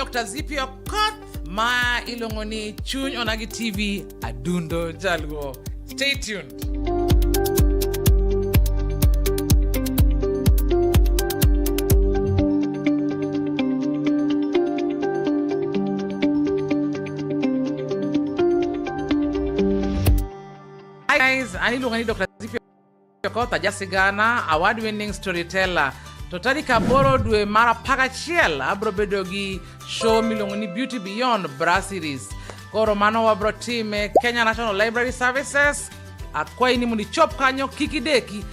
Dr. Zippy Okoth ma iluongo ni Chuny Onagi TV Adundo Jaluo. Stay tuned. Hi guys, an iluonga ni Dr. Zippy Okoth, ajasigana, award winning storyteller. To tarik 8 dwe mar 11 abro bedo gi show miluongo ni Beauty Beyond Bra Series. Koro mano wabro time Kenya National Library Services. Akwayi ni mondo ichop kanyo kik ideki.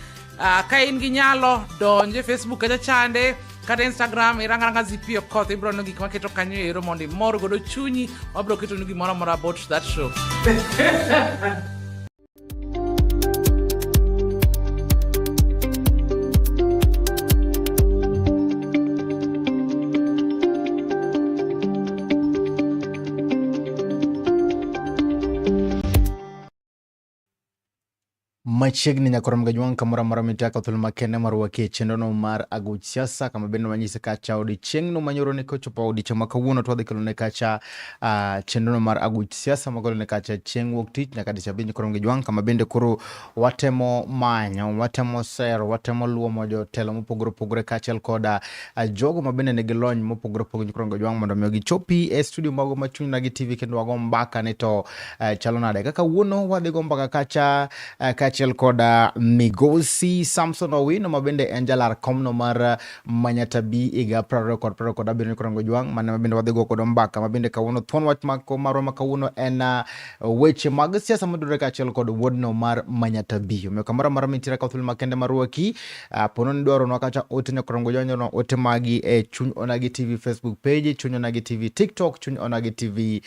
Ka in gi nyalo donj e Facebook kacha chande kata Instagram irang aranga Zippy Okoth, ibro neno gik maketo kanyo ero mondo imor godo chunyi. Wabro ketonu gimoro amora about that show. Machiegni nyakoro mgajwang' kamoro amora mitaka thuolo makende mar wakie chenrono mar aguch siasa kama bende wanyise kacha odiechieng'no manyoro ni kochopo odiechieng' ma kawuono to wadhi kelone kacha chenrono mar aguch siasa makolone kacha chieng' wuok tich nyaka tich abich nyakoro mgajwang' kama bende koro watemo manyo, watemo sero, watemo luomo jotelo mopogore opogore kaachiel koda jogo ma bende nigi lony mopogore opogore nyakoro mgajwang' mondo mi gichopi e studio mago ma Chuny Onagi TV kendo wago mbaka ni to chalo nade kaka wuono wadhi go mbaka kacha kaachiel koda Migosi Samson Owino ma bende en jalar komno mar Manyatta B higa 2027 Nkorongo Jwang' mane ma bende wadhi go kodo mbaka ma bende kawuono thuon wach marwa ma kawuono en weche mag siasa modudore kaachiel kod wuodno mar Manyatta B. Omiyo kamoro amora mintiere ka thuolo makende marwaki pono ni dwaronwa kacha ote Nkorongo Jwang' nyono ote magi e Chuny Onagi TV Facebook page, Chuny Onagi TV TikTok, Chuny Onagi TV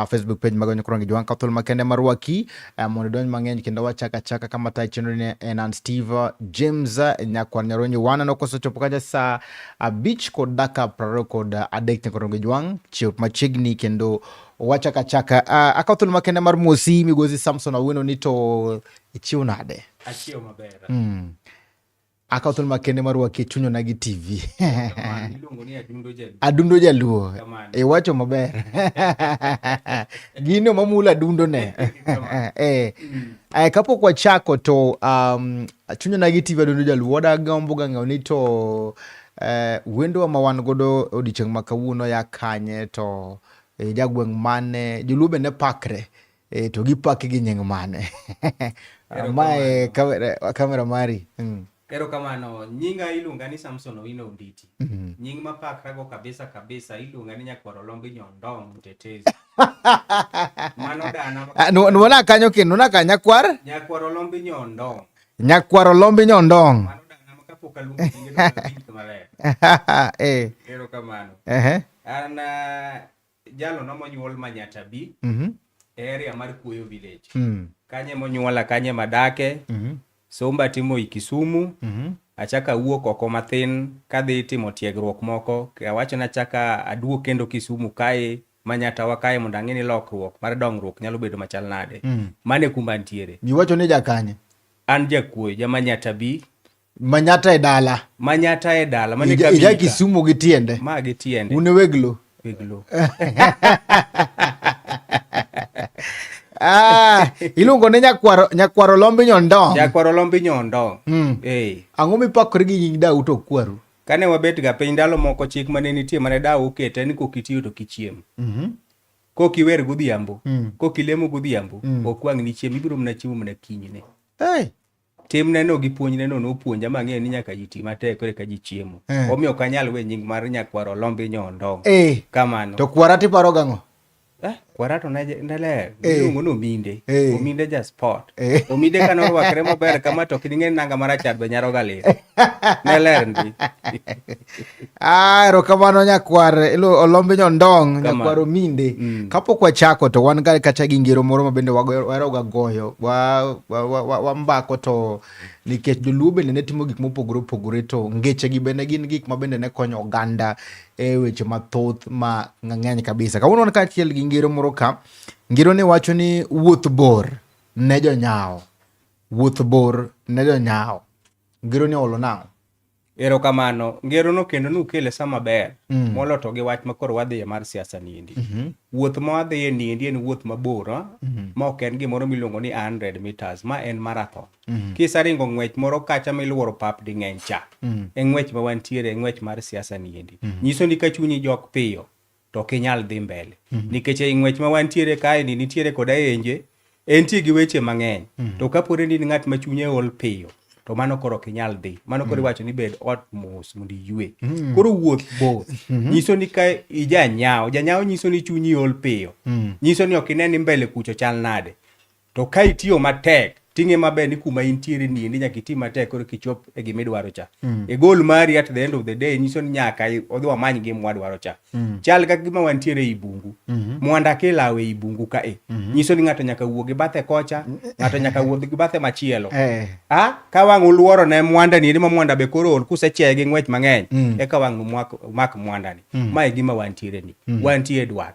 Facebook page mag Nkorongo Jwang' ka thuolo makende marwaki mondo idonj mang'eny kendo wachaka achaka kama tayo chenro ni en an Steve James Nyakwar Nyaronyi. Waneno kosechopo kacha saa 5 kod dakika 23 Nkorongo Jwang' chiew machiegni kendo wachaka achaka. Akawo thuolo makende mar mosi Migosi Samson Owino ni to ichiew nade? Achiew maber. Akawo thuolo makende mar rwaki e Chuny Onagi TV. Iluongo ni Adundo Jaluo. Adundo Jaluo. Kamano. Iwacho maber. Gino mamulo adundo ne. Kapok wachako to Chuny Onagi TV Adundo Jaluo wadagombo ga ng'eyo ni to wendowa ma wan godo odiochieng' ma kawuono ya kanye to jagweng' mane, joluo be ne pakre. To gipaki gi nying mane? Mae kamera mari. Erokamano. Nyinga iluonga ni Samson Owino Onditi. Nying mapakrago kabisa kabisa iluonga ni Nyakwar Olombi Nyondong Mtetezi. Mano dana. Nuona kanyo kendo, nuona ka Nyakwar? Nyakwar Olombi Nyondong. Nyakwar Olombi Nyondong. Mano dana ma kapok aluongo nyinge to awinj maler. Erokamano. An jalo no monyuol Manyatta B. E area mar Kuoyo Village. Kanye monyuola, kanye madake. Somba timo i Kisumu. Achaka awuok oko mathin kadhi timo tiegruok moko. Awacho ni achaka aduog kendo Kisumu kae Manyatta wa kae mondo ang'e ni lokruok mar dongruok nyalo bedo machal nade. Mano e kuma antiere. Iwacho ni jakanye? An jakuoyo, ja Manyatta B. Manyatta e dala. Manyatta e dala. Mane Ija kabisa. Kisumu gi tiende. Ma gi tiende. Un e weg lo. Weg lo. Iluongo ni Nyakwar Olombi Nyondong. Nyakwar Olombi Nyondong. Ang'o mipakori gi nying dau to kwaru? Kane wabet ga piny ndalo moko chik mane nitie mane dau okete ni kok itiyo to kichiem. Kok iwer godhiambo, kok ilemo godhiambo, ok wang' ni chiemo, ibiro mana chiemo mana kinyne. Hey. Timne no gi puonjne no nopuonja mang'eyo ni nyaka ji ti matek kore ka ji chiemo. Omiyo ok anyal we nying mar Nyakwar Olombi Nyondong. Kamano. To kwara tiparo gang'o? Kwara to ne ler. Iluongo ni Ominde. Ominde ja sport. Ominde ka norwakre maber kama to ok ing'e ni nanga marachar be nyaro ga lir. Ne ler ndi. Erokamano Nyakwar Olombi Nyondong, Kamano. Nyakwar Ominde. Kapok wachako to wan ga kacha gi ngero moro ma bende wahero ga goyo. Wambako to nikech joluo bende ne timo gik mopogore opogore to ngeche gi bende gin gik ma bende ne konyo oganda e weche mathoth ma ng'eny kabisa. Kawuono wan kaachiel gi ngero moro ka. Ngero ni wacho ni wuoth bor ne jonyawo. Wuoth bor ne jonyawo. Ngero ni olo nang'o? Erokamano. Ngerono kendo nukele sama ber molo to gi wach ma koro wadhiye mar siasa niendi. Wuoth ma wadhiye niendi en wuoth mabor ma ok en gimoro miluongo ni 100 meters, ma en marathon. Kisaringo ng'wech moro kacha miluoro pap ding'eny cha, e ng'wech ma wantiere, e ng'wech mar siasa niendi. Nyiso ni ka chunyi jok piyo, to ok inyal dhi mbele. Nikech ei ng'wech ma wantiere kae ni nitiere kod aenje, entie gi weche mang'eny. To kapore ni in ng'at ma chunye ol piyo, to mano koro ok inyal dhi. Mano koro iwacho ni bed ot mos mondo iywe. Koro wuoth bor. Nyiso ni ka ijanyawo, janyawo nyiso ni chunyi ol piyo. Nyiso ni ok ine ni mbele kucho chal nade. To ka itiyo matek, ting'e maber ni kuma intiere ni endi nyaka iti matek koro kichop e gima idwaro cha. E goal mari at the end of the day nyiso ni nyaka odhi wamany gima wadwaro cha. Chal ka gima wantiere ei bungu. Mwanda kilawo ei bungu ka e. Nyiso ni ng'ato nyaka wuog gi bathe kocha, ng'ato nyaka wuog gi bathe machielo. A ka wang' uluoro ne mwanda ni endi ma mwanda be koro ol kusecheye gi ng'wech mang'eny, eka wang' mak mwanda ni. Ma e gima wantiere ni. Wantie e dwar.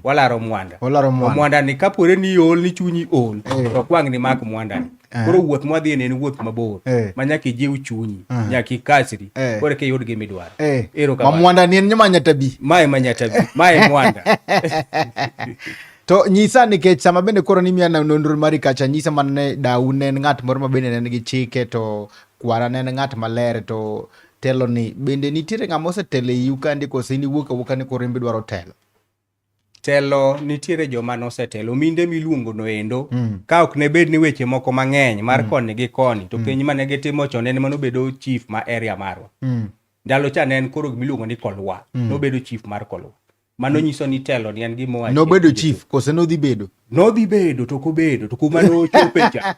Walaro mwanda. Walaro mwanda. Mwanda ni kapore ni ol ni chunyi ol, to ok wang' ni mak mwanda ni. Koro wuoth mwadhiye ni en wuoth mabor ma nyaka ijiw chunyi, nyaka ikasri, koro eka iyud gima idwaro. Ma mwanda ni en Manyatabi. Ma e Manyatabi, ma e mwanda. To nyisa nikech sama bende koro nimiya nonro mari kacha, nyisa mana ne dau ne en ng'at moro ma bende ne nigi chike, to kwara ne en ng'at maler, to telo ni bende nitiere ng'ama osetelo e iu kandi kose in iwuok awuoka ni koro in be idwaro telo? Telo nitiere joma nosetelo, minde miluongo no endo, ka ok ne bed ni weche moko mang'eny mar koni gi koni, to penj mane gitimo chon en manobedo chief ma area marwa. Ndalo cha ne en koro gimiluongo ni Kolwa, nobedo chief mar Kolwa. Mano nyiso ni telo ni en gima owacho. Nobedo chief kose nodhi bedo? Nodhi bedo to ok obedo, to kuma nochope cha.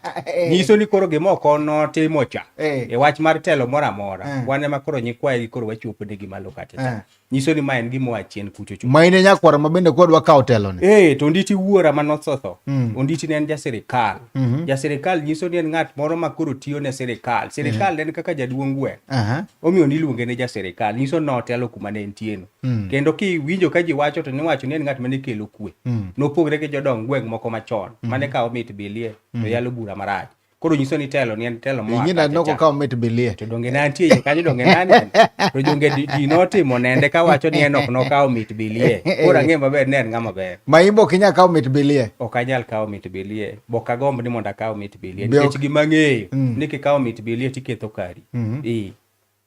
Nyiso ni koro gima ok notimo cha. E wach mar telo moro amora, wan ema koro nyikwaye gi koro wachopo negi malo kacha cha. Nyiso ni ma en gima oa chien kucho cho. Ma in e nyakwaro ma bende koro dwa kawo telo ni. To Onditi wuora ma nosetho. Onditi ne en ja sirikal. Ja sirikal nyiso ni en ng'at moro ma koro tiyo ne sirikal. Sirikal en kaka jaduong' gweng'. Omiyo niluonge ni ja sirikal. Nyiso ni notelo kuma ne entie no. Kendo kiwinjo ka ji wacho to niwacho ni en ng'at mane kelo kwe. Nopogre gi jodong gweng' moko machon. Mane kawo mit bilie to yalo bura marach. Koro nyiso ni telo ni en telo moa Ing'e kacha noko cha. kawo mit bilie. To donge ne antie iye kanyo, donge ne aneno. To donge ji notimo nende kawacho ni en ok nokawo mit bilie. Koro ang'eyo maber ni en ng'ama ber. Ma in be ok inyal kawo mit bilie. Ok anyal kawo mit bilie. Bok agomb ni mondo akaw mit bilie. Nikech gima ang'eyo ni kikawo mit bilie tiketho kari.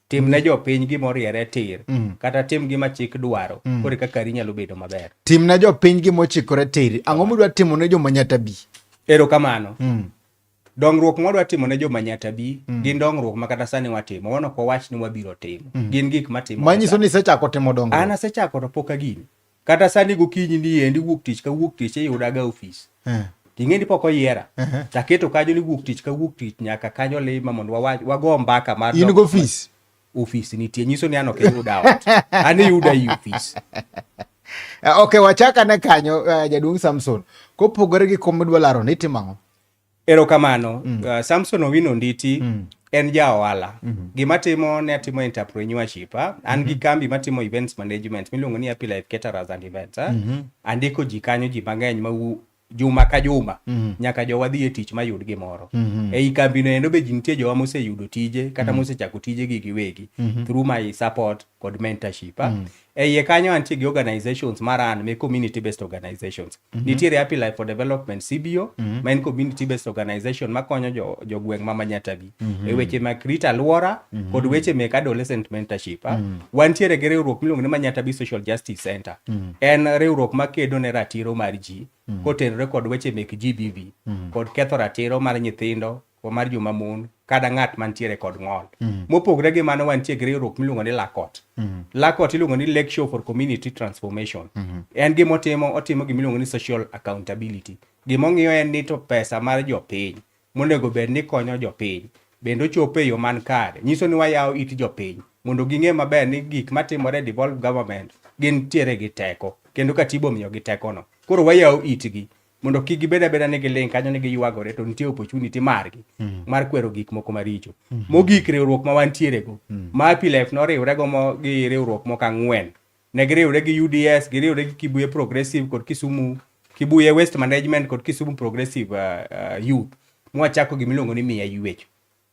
Tim ne jopiny gima oriere tir. Kata tim gima chik dwaro. Koro eka kari nyalo bedo maber. Tim ne jopiny gima ochikore tir. Ang'o midwa timo ne joma Nyatabi? Erokamano. Dongruok mwadwa timo ne joma Nyatabi gin dongruok ma kata sani watimo. Wan ok wawach ni wabiro timo. Gin gik matimo. Manyiso ni isechako timo dongruok. An asechako to pok agini. Kata sani gokinyi ni endi wuok tich ka wuok tich iyuda ga ofis. Ting'e ni pok oyiera. Taketo kanyo ni wuok tich ka wuok tich nyaka kanyo lima mondo wawach wago mbaka mar In go ofis? Ofis nitie, nyiso ni an ok iyuda ot. An iyuda ei ofis. Ok, wachak ane kanyo, jaduong' Samson. Kopogore gi kom midwa laro ni itimo ang'o? Erokamano. Samson Owino Onditi en ja ohala. Gima timo ne atimo entrepreneurship. An gi kambi matimo events management miluongo ni Happy Life Caterers and Events. Andiko ji kanyo ji mang'eny ma juma ka juma nyaka jowa dhi e tich mayud gimoro. Ei kambi no endo be ji nitie jowa moseyudo tije kata mosechako tije gi giwegi through my support kod mentorship. E iye kanyo antie gi organizations mar an me community based organizations. Nitiere Happy Life for Development CBO, ma en community based organization makonyo jogweng' ma Manyatabi e weche mag rito alwora kod weche mek adolescent mentorship. Wantiere gi riwruok miluongo ni Manyatabi Social Justice Center. En riwruok makedo ne ratiro mar ji kotenore kod weche mek GBV kod ketho ratiro mar nyithindo mar joma mon kata ng'at mantiere kod ng'ol. Mopogre gi mano wantie gi riwruok miluongo ni LACOT. LACOT iluongo ni Lakeshore for Community Transformation. En gimotimo, otimo gimiluongo ni social accountability. Gimong'iyo en ni to pesa mar jopiny monego bed ni konyo jopiny bende ochopo e yo man kare. Nyiso ni wayawo it jopiny mondo ging'e maber ni gik matimore e devolved government gintiere gi teko kendo katiba omiyogi tekono. Koro wayawo itgi mondo kik gibed abeda ni giling' kanyo ni giywagore to nitie opportunity margi mar kwero gik moko maricho. Mogik riwruok ma wantiere go ma Happy Life noriwre go gi riwruok moko ang'wen. Ne giriwre gi UDS, giriwre gi Kibuye Progressive kod Kisumu, Kibuye Waste Management kod Kisumu Progressive Youth. Mwachako gimiluongo ni Miya Ywech.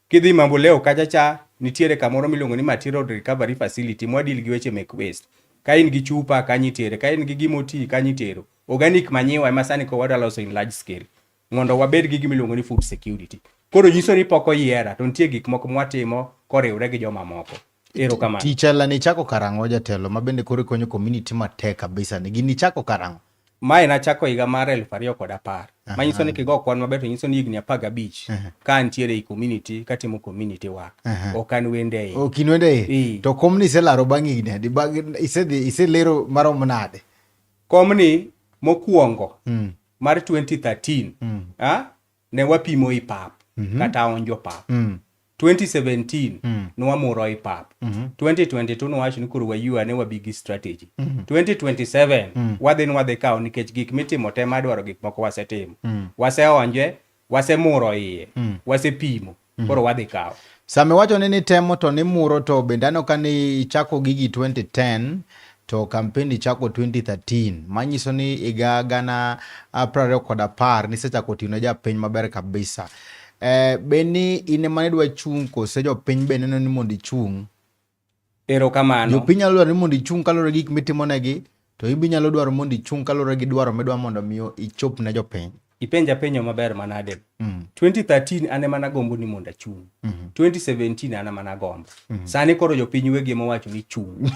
Kidhi Mamboleo kacha cha Nitiere kamoro miluongo ni Material Recovery Facility mwadeal gi weche mek waste. Ka in gi chupa kanyo itere, ka in gi gima oti kanyo itero. Organic manure ema sani koro wadwa loso in large scale mondo wabed gi gima iluongo ni food security. Koro nyiso ni pok oyiera to nitie gik moko mwatimo koriwre gi jomamoko. Erokamano. Tich ala nichako karang'o jatelo ma bende koro ikonyo community matek kabisa ni gini ichako karang'o? Mae nachako higa mar 2010. Manyiso ni kigo kwan maber to nyiso ni higni 15 ka antiere ei community katimo community work. Ok an wende e iye. Ok in wende e iye? To kom ni iselaro bang' higni adi? Isedhi iselero marom nade? Komni mokwongo mar 2013 ne wapimo i pap kata onjo pap. 2017 nwamuro i pap. 2022 nwawacho ni koro waywa ne wabi gi strategy. 2027 wadhi nwadhi kawo nikech gik mitimo te madwaro gik moko wasetimo. Waseonje, wasemuro iye, wasepimo, koro wadhi kawo. Sama iwacho ni nitemo to nimuro to bende aneno ka nichako gigi 2010 to campaign ichako 2013 manyiso ni higa 2010 nisechako tiyo ne japiny maber kabisa. Be ni in ema nidwa chung' kose jopiny be neno ni mondo ichung'? Erokamano. Jopiny nyalo dwaro ni mondo ichung' kaluwore gi gik mitimonegi, to in be inyalo dwaro mondo ichung' kaluwore gi dwaro midwa mondo mi ichop ne jopiny. Ipenja penjo maber manade. 2013 an ema nagombo ni mondo achung'. 2017 an ema nagombo. Sani koro jopiny wegi ema wacho ni chung'.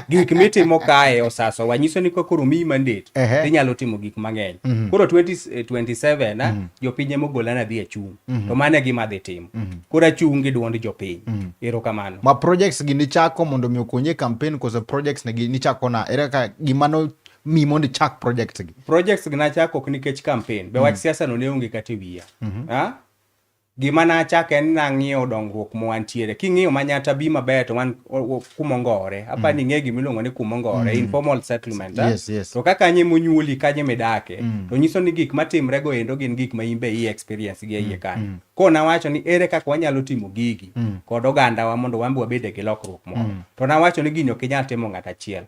Gik mitimo kae osasowa nyiso ni ka koro miyi mandate tinyalo timo gik mang'eny. Koro 2027 jopiny ema ogola nadhi achung'. To mano e gima adhi timo. Koro achung' gi duond jopiny. Erokamano. Ma projects gi nichako mondo mi okonyi e campaign koso projects ne gi nichako na ere kaka gima no mi mondo ichak projects gi? Projects gi nachako ok nikech campaign. Be wach siasa no ne onge kata e wiya. Gima nachako en nang'iyo dongruok mwantiere. King'iyo Manyatta bi maber to wan kumongore. Apa ni ing'e gima iluongo ni kumongore, informal settlement. Yes, yes. To ka kanyo emonyuoli, kanyo emidake, to nyiso ni gik matimre go endo gin gik ma in be i experience gi e iye kanyo. Koro nawacho ni ere kaka wanyalo timo gigi kod ogandawa mondo wan be wabede gi lokruok moro. To nawacho ni gini ok inyal timo ng'at achiel.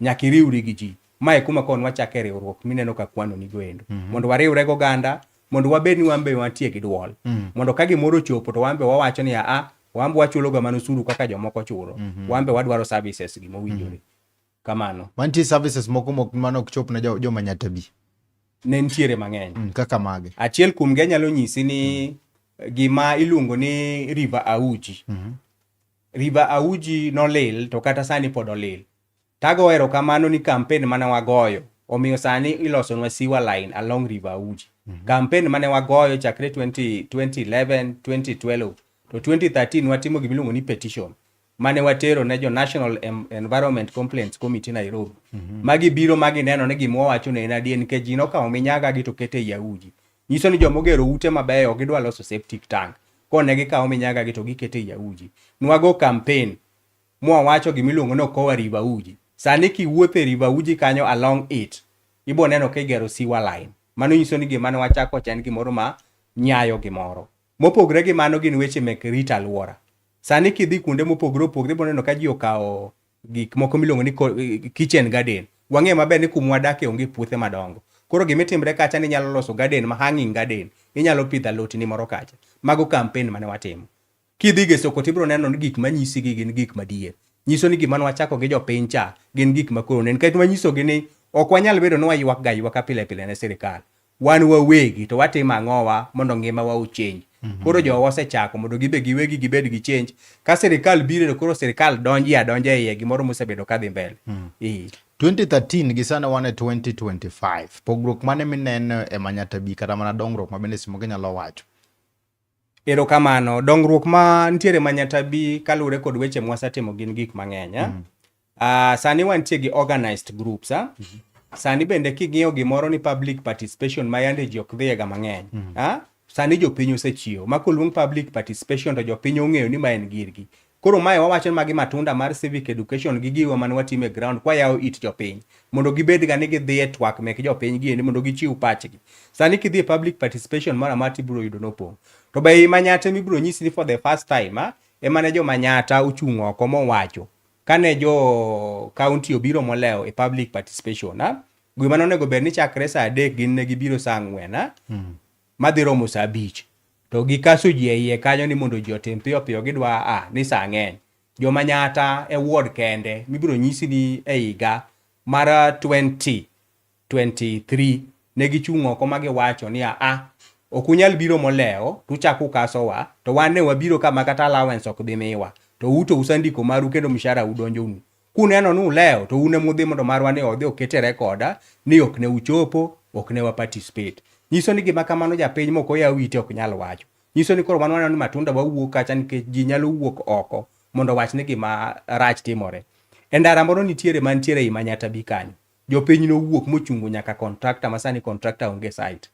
Nyaka iriwri gi ji. Mae kuma koro nwachake riwruok mineno ka kwano nigo endo. Mondo wariwre gi oganda, mondo wabed ni wan be wantie gi duol. Mondo ka gimoro ochopo to wan be wawacho ni aa, wan be wachulo ga mana osuru kaka jomoko chulo. Wan be wadwaro services gi mowinjore. Kamano. Mantie services moko mane ok chop ne joma Manyatta bi. Ne nitiere mang'eny. Kaka mage? Achiel kuom gi anyalo nyisi ni gima iluongo ni River Auji. River Auji nolil to kata sani pod olil. Tago erokamano ni campaign mane wagoyo omiyo sani ilosonwa sewer line along River Auji. Campaign mane wagoyo chakre 2011, 2012 to 2013 watimo gima iluongo ni petition mane watero ne jo National Environment Complaints Committee Nairobi. Magi biro magi neno ni gima wawacho ne en adier nikech ji nokawo minyaga gi to keto ei Auji. Nyiso ni joma ogero ute mabeyo ok gidwa loso septic tank. Koro ne gikawo minyaga gi to giketo ei Auji. Nwago campaign mwawacho gima iluongo ni Okowa River Auji. Sani kiwuotho e River Auji kanyo along it, ibo neno ka igero sewer line. Mano nyiso ni gima ne wachako cha en gimoro ma nyayo gimoro. Mopogre gi mano gin weche mek rito alwora. Sani kidhi kuonde mopogre opogre ibo neno ka ji okawo gik moko miluongo ni kitchen garden. Wang'eyo maber ni kuma wadakie onge puothe madongo. Koro gima timre kacha ni inyalo loso garden ma hanging garden. Inyalo pidho alotni moro kacha. Mago campaign mane watimo. Kidhi gi soko tibiro neno ni gik manyisi gi gin gik madier. Nyiso ni gima nwachako gi jopiny cha gin gik ma koro nen. Nikech wanyisogi ni ok wanyal bedo ni waywak ga ywaka pile pile ne sirikal. Wan wawegi to watimo ang'owa mondo ngimawa ochange. Koro jowa osechako mondo gibe giwegi gibed gi change. Ka sirikal biro to koro sirikal donjie adonja e iye gimoro mosebedo kadhi mbele. 2013 gi sani wan e 2025. Pogruok mane mineno e Manyatta bi kata mana dongruok ma bende seche moko inyalo wacho? Erokamano. Dongruok ma nitiere Manyatta bi kaluwore kod weche mwasetimo gin gik mang'eny. Sani wantie gi organized groups. Sani bende king'iyo gimoro ni public participation ma yande ji ok dhiye ga mang'eny. Sani jopiny osechiewo. Ma koluong public participation to jopiny ong'eyo ni ma en girgi. Koro mae wawacho ni magi matunda mar civic education gi giwa mane watimo e ground kwayawo it jopiny mondo gibed ga ni gidhi e twak mek jopiny gi endi mondo gichiw pachgi. Sani kidhi e public participation moro amora tibiro yudo nopong'. To be ei Manyatta emibiro nyisi ni for the first time ema ne jo Manyatta ochung' oko mowacho kane jo county obiro molewo e public participation. Gima nonego bed ni chakre saa 3 gin ne gibiro saa 4 madhi romo saa 5. To gikaso ji e iye kanyo ni mondo ji otim piyo piyo gidwa a ni saa ng'eny. Joma Nyata e ward kende mibiro nyisi ni e higa mar 2023 ne gichung' oko ma giwacho ni a ok unyal biro molewo tuchako ukasowa to wan ne wabiro kama kata allowance ok bi miwa to uto usandiko maru kendo mshahara udonjonu kuneno ni ulewo to un emudhi mondo marwa ni odhi okete rekoda ni ok ne uchopo ok ne wa participate nyiso ni gima kamano japiny mok oyaw ite ok nyal wacho nyiso ni koro wan waneno ni matunda wawuok kacha nikech ji nyalo wuok oko mondo owach ni gima rach timore e ndara moro nitiere mantiere ei Manyata bi kanyo jopiny nowuok mochungo nyaka contractor ma sani contractor onge site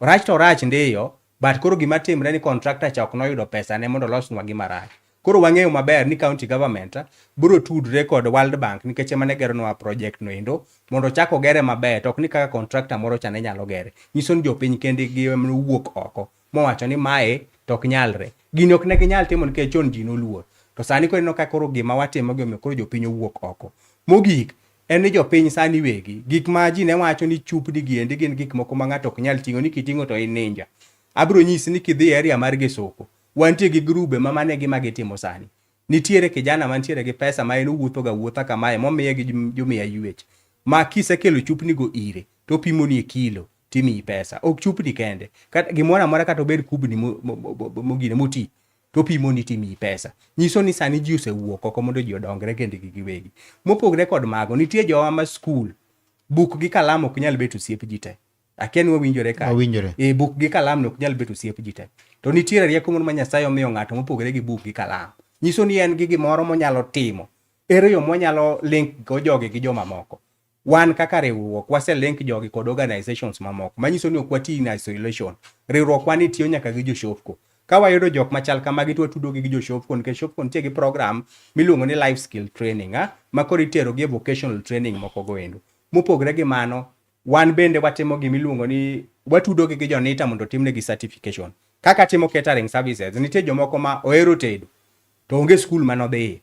rach to rach ndiyo but koro gima timre ni contractor cha ok noyudo pesa ne mondo olosnwa gima rach koro wang'eyo maber ni county government biro tudre kod World Bank nikech ema ne geronwa project no endo mondo ochak ogere maber to ok ni kaka contractor moro cha ne nyalo gere nyiso ni jopiny kendgi ema nowuok oko mowacho ni mae to ok nyalre gini ok ne ginyal timo nikech chon ji noluor to sani koro ineno ka koro gima watimo gi omiyo koro jopiny owuok oko mogik en ni jopiny sani wegi gik ma ji ne wacho ni chupni gi endi gin gik moko ma ng'ato ok nyal ting'o ni kiting'o to in ninja abiro nyisi ni kidhi e area mar Gesoko wantie gi grube ma mane gima gitimo sani nitiere kijana mantiere gi pesa ma en owuotho ga wuotha kamae momiye gi jomiya ywech ma kisekelo chupni go ire to opimoni e kilo timiyi pesa ok chupni kende kata gimoro amora kata obed kubni mogine moti to opimoni timiyi pesa nyiso ni sani ji osewuok oko mondo ji odongre kendgi giwegi mopogre kod mago nitie jowa ma skul buk gi kalam ok nyal bet osiep ji te akia ni wawinjore ka Wawinjore. e buk gi kalam no ok nyal bet osiep ji te to nitiere rieko moro ma Nyasaye omiyo ng'ato mopogore gi buk gi kalam nyiso ni en gi gimoro monyalo timo ere yo mwanyalo link go jogi gi jomamoko wan kaka riwruok wase link jogi kod organizations mamoko manyiso ni ok wati in isolation riwruok ni tiyo nyaka gi joshopko ka wayudo jok machal kamagi to watudogi gi joshopko nikech shopko nitie gi program miluongo ni life skill training ma koro itero gi e vocational training moko go endo mopogre gi mano wan bende watimo gimiluongo ni watudogi gi jonita mondo otimnegi certification kaka timo catering services nitie jomoko ma ohero tedo to onge skul manodhiye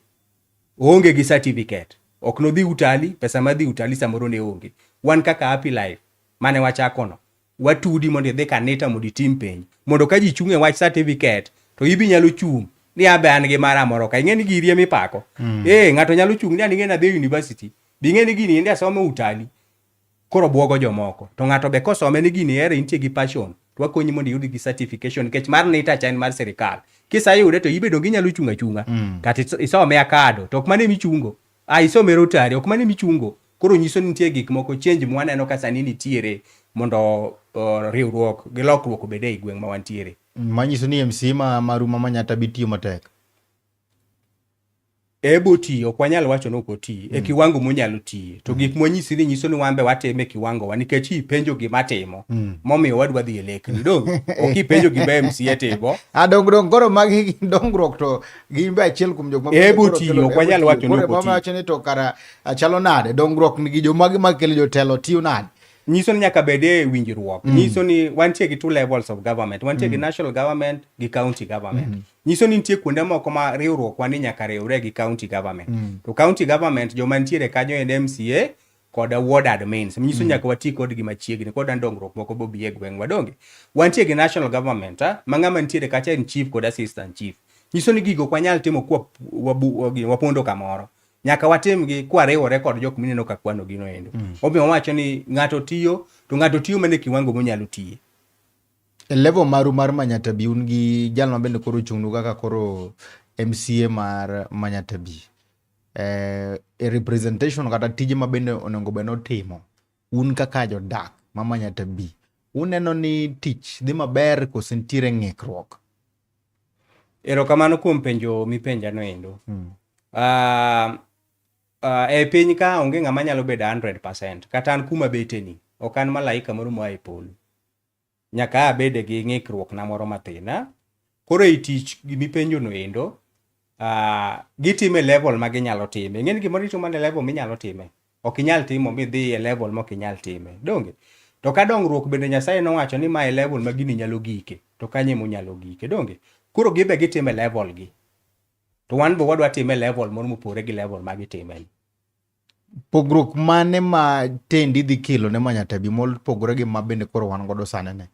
oonge gi certificate ok nodhi utalii pesa madhi utalii samoro ne onge wan kaka Happy Life mane wachakono watudi mondo idhi kanita mondo itim penj mondo ka ji chung' e wach certificate to ibi nyalo chung' ni abe an gi mara moro ka ing'e ni giri emipako eh ng'ato nyalo chung' ni an ing'e ni adhi e university bi ing'e ni gini endi asomo utalii koro buogo jomoko to ng'ato be kosome ni gini ere intie gi passion to wakonyi mondo iyud gi certification nikech mar NITA cha en mar sirikal kisayude to ibedo ginyalo chung' achung'a kata isome akado to ok mano emichungo a isome Rotary ok mano emichungo koro nyiso ni nitie gik moko change mwaneno ka sani nitiere mondo riwruok gi lokruok obed ei gweng' ma wantiere Manyiso ni MCA ma maru ma Manyata bi tiyo matek. Ebo tiyo ok wanyal wacho ni ok oti e kiwango monyalo tiye to gik mwanyisi ni nyiso ni wan be watime e kiwango wa nikech ipenjo gima timo momiyo wadwa dhi e lekni dong ok ipenjo gima MCA timo A dongruok koro magi gin dongruok to gin be achiel kuom jok ma Ebo tiyo, ok wanyal wacho ni ok oti. wacho ni to kara chalo nade dongruok nigi jomagi makelo jotelo tiyo nade nyiso ni nyaka bed e winjruok nyiso ni wantie gi two levels of government wantie gi national government gi county government nyiso ni nitie kuonde moko ma riwruokwa ni nyaka riwre gi county government to county government joma nitiere kanyo en MCA kod ward admins nyiso nyaka wati kodgi machiegni kod dongruok moko bobi e gweng' wadonge wantie gi national government ma ng'ama nitiere kacha en chief kod assistant chief nyiso ni gigo ok wanyal timo kwa wapondo kamoro nyaka watimgi kwariwore kod jok mineno ka kwano gino endo omiyo wawacho ni ng'ato tiyo to ng'ato tiyo mana e kiwango monyalo tiye E level maru mar Manyata Bi un gi jal ma bende koro ochung'nu kaka koro MCA mar Manyata Bi. E representation kata tije ma bende onego bed notimo un kaka jodak ma Manyata Bi uneno ni tich dhi maber kose nitiere ng'ikruok? Erokamano kuom penjo mipenja no endo. E piny ka onge ng'ama nyalo bedo 100% kata an kuma beteni ok an malaika moro moa e polo. Nyaka abede gi ng'ikruok na moro matin. Koro ei tich gimipenjo no endo, gitime level ma ginyalo time. Ing'e ni gimoro itimo mana e level minyalo time. Ok inyal timo midhi e level mok inyal time. Donge? To ka dongruok bende Nyasaye nowacho ni ma e level ma gini nyalo gike, to kanyo ema onyalo gike. Donge? Koro gibe gitime level gi. To wan be wadwa time level moro mopogore gi level ma gitime ni. Pogruok mane ma tendi dhi kelo ne Manyata Bi mopogore gi ma bende koro wan godo sani ni?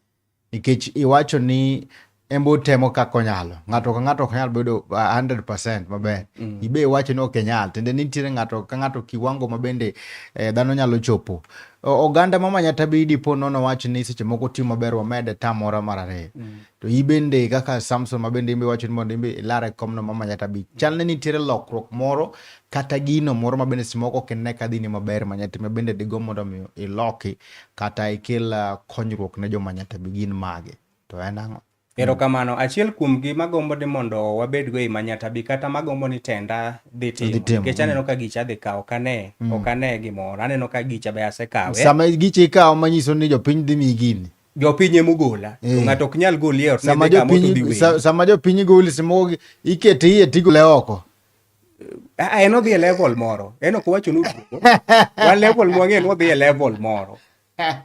Nikech iwacho ni En be otemo kaka onyalo. Ng'ato ka ng'ato ok nyal bedo 100% maber. Ibe iwacho ni ok inyal. Tiende ni nitiere ng'ato ka ng'ato kiwango ma bende dhano nyalo chopo. Oganda ma Manyata dipo nono wach ni seche moko timo maber wamede tam moro mar ariyo. To ibende kaka Samson ma bende imbe wacho ni mondo imbe ilar e komno ma Manyata bi. Chal ni nitiere lokruok moro kata gino moro ma bende seche moko ok ine ka dhini maber Manyata ma bende digo mondo mi iloki kata ikel konyruok ne jo Manyata bi gin mage. To en ang'o? Erokamano. Achiel kuom gi magombo ni mondo wabedgo ei Manyata bi kata magombo ni tenda dhi timo. Nikech aneno ka gicha dhi kawo, ok ane, ok ane gimoro. Aneno ka gicha be asekawe. Sama gicha ikawo manyiso ni jopiny dhi miyi gini. Jopiny ema ogola. To ng'ato ok nyal goli e ot ni dhi kama to dhi weyi. Sama jopiny goli seche moko ikete iye tigole oko. En odhi e level moro. En ok owacho ni oduogo. Wan level mwang'eyo ni odhi e level moro.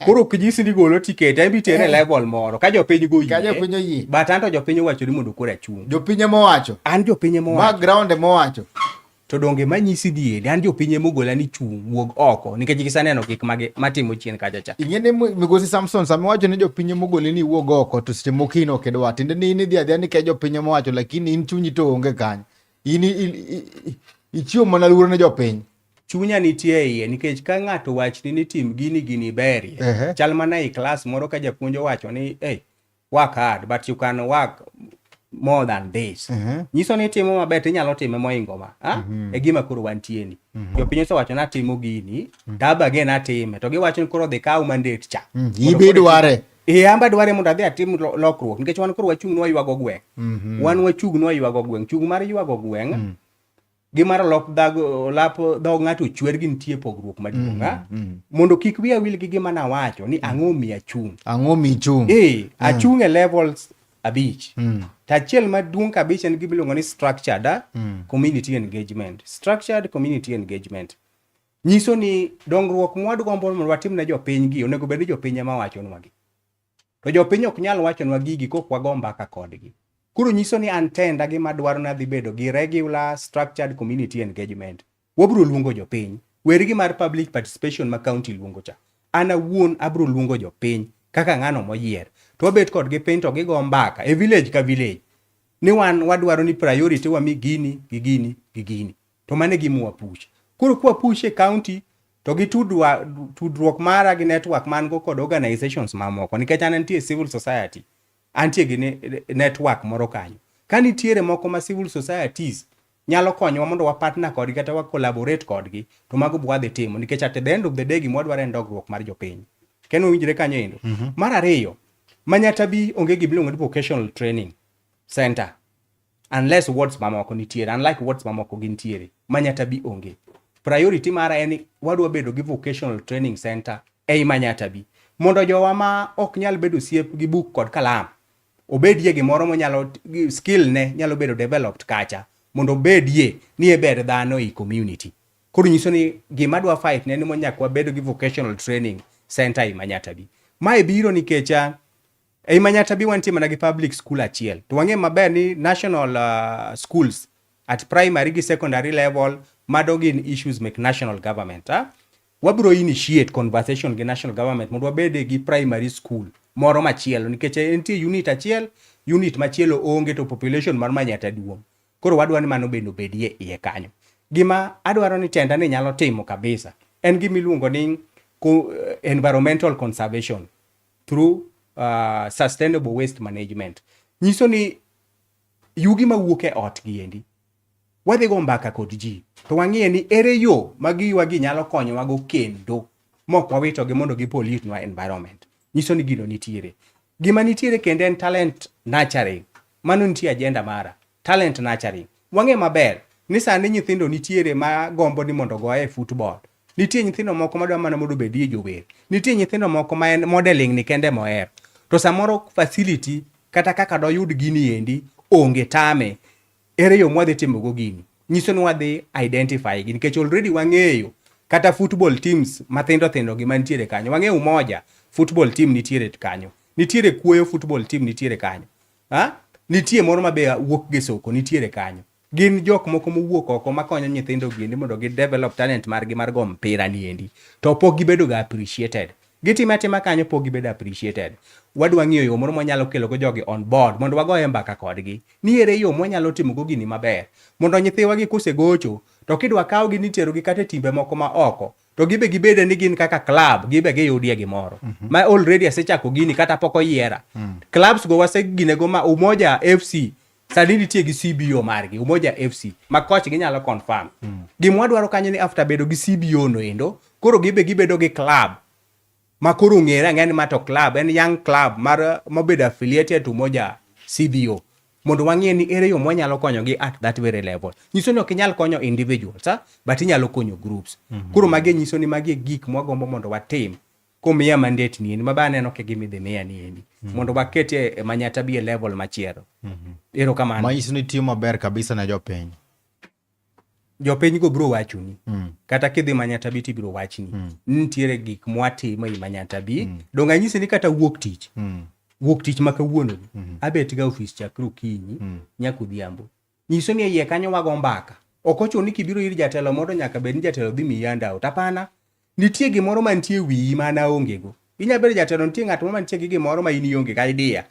Koro ok nyisi ni golo tikete, en be itere e level moro. Ka jopiny go Ka jopiny oyie. But an to jopiny owacho ni mondo koro achung'. Jopiny ema owacho. An jopiny ema owacho. Ma ground ema owacho. To donge manyisi dieri, an jopiny ema ogola ni chung', wuog oko, nikech giseneno gik matimo chien kacha cha. Ing'e ni Migosi Samson, sama iwacho ni jopiny ema ogoli ni iwuog oko, to seche moko in ok idwa. Tiende ni in idhi adhiya nikech jopiny ema owacho, lakini in chunyi to onge kanyo. In ichiwo mana luoro ne jopiny. Chunya nitie e iye nikech ka ng'ato wachni ni tim gini gini berie. Chal mana ei klas moro ka japuonj owacho ni hey, work hard but you can work more than this. Nyiso ni itimo maber to inyalo time moingo ma. Ha? E gima koro wantie ni. Jopiny osewacho ni atimo gini, to aba again atime. To giwacho ni koro dhi kaw mandate cha. Ibe idware. Eh, an be adware mondo adhi atim lokruok nikech wan koro wachung' ni waywago gweng'. Wan wachung' ni waywago gweng'. Chung' mar ywago gweng' gi mar olok dhag olap dhog ng'ato chwer gi nitie pogruok maduong' ah. Mondo kik wiya wil gi gima nawacho ni ang'o miyo achung'. Ang'o miyo ichung'? Achung' e levels 5. To achiel maduong' kabisa en gima iluongo ni structured community engagement. Structured community engagement nyiso ni dongruok mwadgombo mondo watim ne jopiny gi onego bed ni jopiny ema wachonwa gi. To jopiny ok nyal wachonwa gigi kok wago mbaka kodgi. Koro nyiso ni an tenda gima dwaro ni adhi bedo gi regular structured community engagement. Wabiro luongo jopiny. Wergi mar public participation ma county luongo cha. An awuon abiro luongo jopiny kaka ng'ano moyier. To wabet kodgi piny to gigo mbaka e village ka village. Ni wan wadwaro ni priority wami gini gi gini gi gini. To mano e gima wapush. Koro kwa push e county to gi tudruok mara gi network man go kod organizations mamoko nikech an antie civil society, antie gi network moro kanyo. Ka nitiere moko ma civil societies nyalo konyowa mondo wa partner kodgi kata wa collaborate kodgi, to mago be wadhi timo nikech at the end of the day gima wadwaro en dongruok mar jopiny. Kendo winjre kanyo endo. Mar ariyo, Manyata bi onge gima iluongo ni vocational training center. Unless wards mamoko nitiere, unlike wards mamoko gintiere, Manyata bi onge. Priority mara en ni wadwa bedo gi vocational training center ei Manyata bi. Mondo jowa ma ok nyal bedo osiep gi buk kod kalam, obedie gimoro monyalo, skill ne nyalo bedo developed kacha, mondo obedie ni e ber dhano ei community. Koro nyiso ni gima adwa fight ne ni nyaka wabedo gi vocational training center ei Manyata bi. Mae biro nikech ei Manyata bi wantie mana gi public school achiel. To wang'eyo maber ni national schools at primary gi secondary level mado gin issues mek national government. Wabiro initiate conversation gi national government mondo wabede gi primary school moro machielo nikech entie unit achiel, unit machielo onge to population mar Manyata duong'. Koro wadwa ni mano bende obedie iye kanyo. Gima adwaro ni tenda ni nyalo timo kabisa en gima iluongo ni environmental conservation through sustainable waste management. Nyiso ni yugi mawuok e ot giendi wadhi go mbaka kod ji to wang'iye ni ere yo ma giywagi nyalo konyowago kendo mok wawitogi mondo gi pollute nwa environment. Nyiso ni gino nitiere. Gima nitiere kendo en talent nurturing. Mano nitie agenda mara. Talent nurturing. Wang'e maber ni sani nyithindo nitiere ma gombo ni mondo ogoye e football. Nitie nyithindo moko madwa mana mondo obedie jower. Nitie nyithindo moko ma en modeling ni kende mohero. To samoro facility kata kaka doyud gini endi onge tame. Ere yo mwadhi timogo gini? Nyiso ni wadhi identify gi nikech already wang'eyo kata football teams mathindo thindo gi mantiere kanyo. Wang'eyo Umoja football team nitiere kanyo. Nitiere Kuoyo football team nitiere kanyo. Ha? Nitie moro ma be wuok gi soko nitiere kanyo. Gin jok moko mowuok oko makonyo nyithindo giendi mondo gi develop talent margi mar go mpira niendi. To pok gibedo ga appreciated. Gitime atima kanyo pok gibedo appreciated. Wadwa ng'iyo yo moro mwanyalo kelogo jogi on board mondo wagoye mbaka kodgi. Ni ere yo mwanyalo timogo gini maber. Mondo nyithiwa gi kosegocho to kidwa kawgi ni iterogi kata e timbe moko ma oko to gibe gibede ni gin kaka club gibe giyudie gimoro. Ma already asechako gini kata pok oyiera. Clubs go waseginego ma Umoja FC sani nitie gi CBO margi Umoja FC ma coach ginyalo confirm. Gima wadwaro kanyo ni after bedo gi CBO no endo koro gibe gibedo gi club ma koro ong'ere ang'eya ni ma to club en young club mar mobedo affiliated to Umoja CBO mondo wang'e ni ere yo mwanyalo konyogi at that very level. Nyiso ni ok inyal konyo individuals ah, but inyalo konyo groups. Koro magi nyiso ni magi e gik mwagombo mondo watim komiya mandate ni endi ma be aneno ka gima idhi miya ni endi mondo wakete e Manyatta bi e level machielo. Erokamano. Manyiso ni tiyo maber kabisa ne jopiny. Jopiny go biro wachoni kata kidhi Manyatta bi tibiro wachni ni nitiere gik mwatimo ei Manyatta bi. Donge anyisi ni kata wuok tich wuok tich ma kawuono ni abet ga ofis chakre okinyi nyaka odhiambo. Nyiso ni e iye kanyo wago mbaka. Ok ochuno ni kibiro ir jatelo moro nyaka bed ni jatelo dhi miyi handout. Hapana. Nitie gimoro mantie e wiyi ma an aonge go. Inya bedo jatelo nitie ng'at moro mantie gi gimoro ma in ionge gi idea.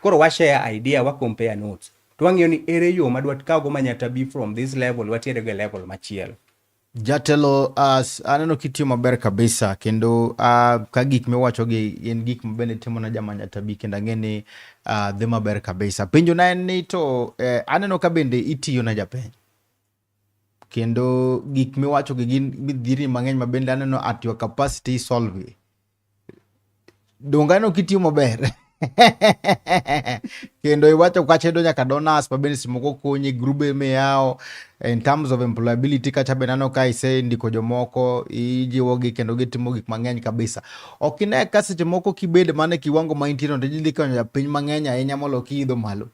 Koro wa share idea, wa compare notes. To wang'iyo ni ere yo ma dwa kawgo Manyatta bi from this level watere go e level machielo. Jatelo, aneno kitiyo maber kabisa kendo ka gik miwacho gi gin gik ma bende timo na ja Manyatta bi kendo ang'e ni dhi maber kabisa. Penjo na en ni to aneno ka bende itiyo na japiny. Kendo gik miwacho gi gin midhierni mang'eny ma bende aneno at your capacity solve. Donge aneno kitiyo maber. Kendo iwacho kacha yudo nyaka donors ma bende seche moko konyi, grube miyawo in terms of employability kacha bende aneno ka isendiko jomoko, ijiwogi kendo gitimo gik mang'eny kabisa. Ok ine ka seche moko kibed mana e kiwango ma intie no to idhi konyo japiny mang'eny ahinya molo kiidho malo.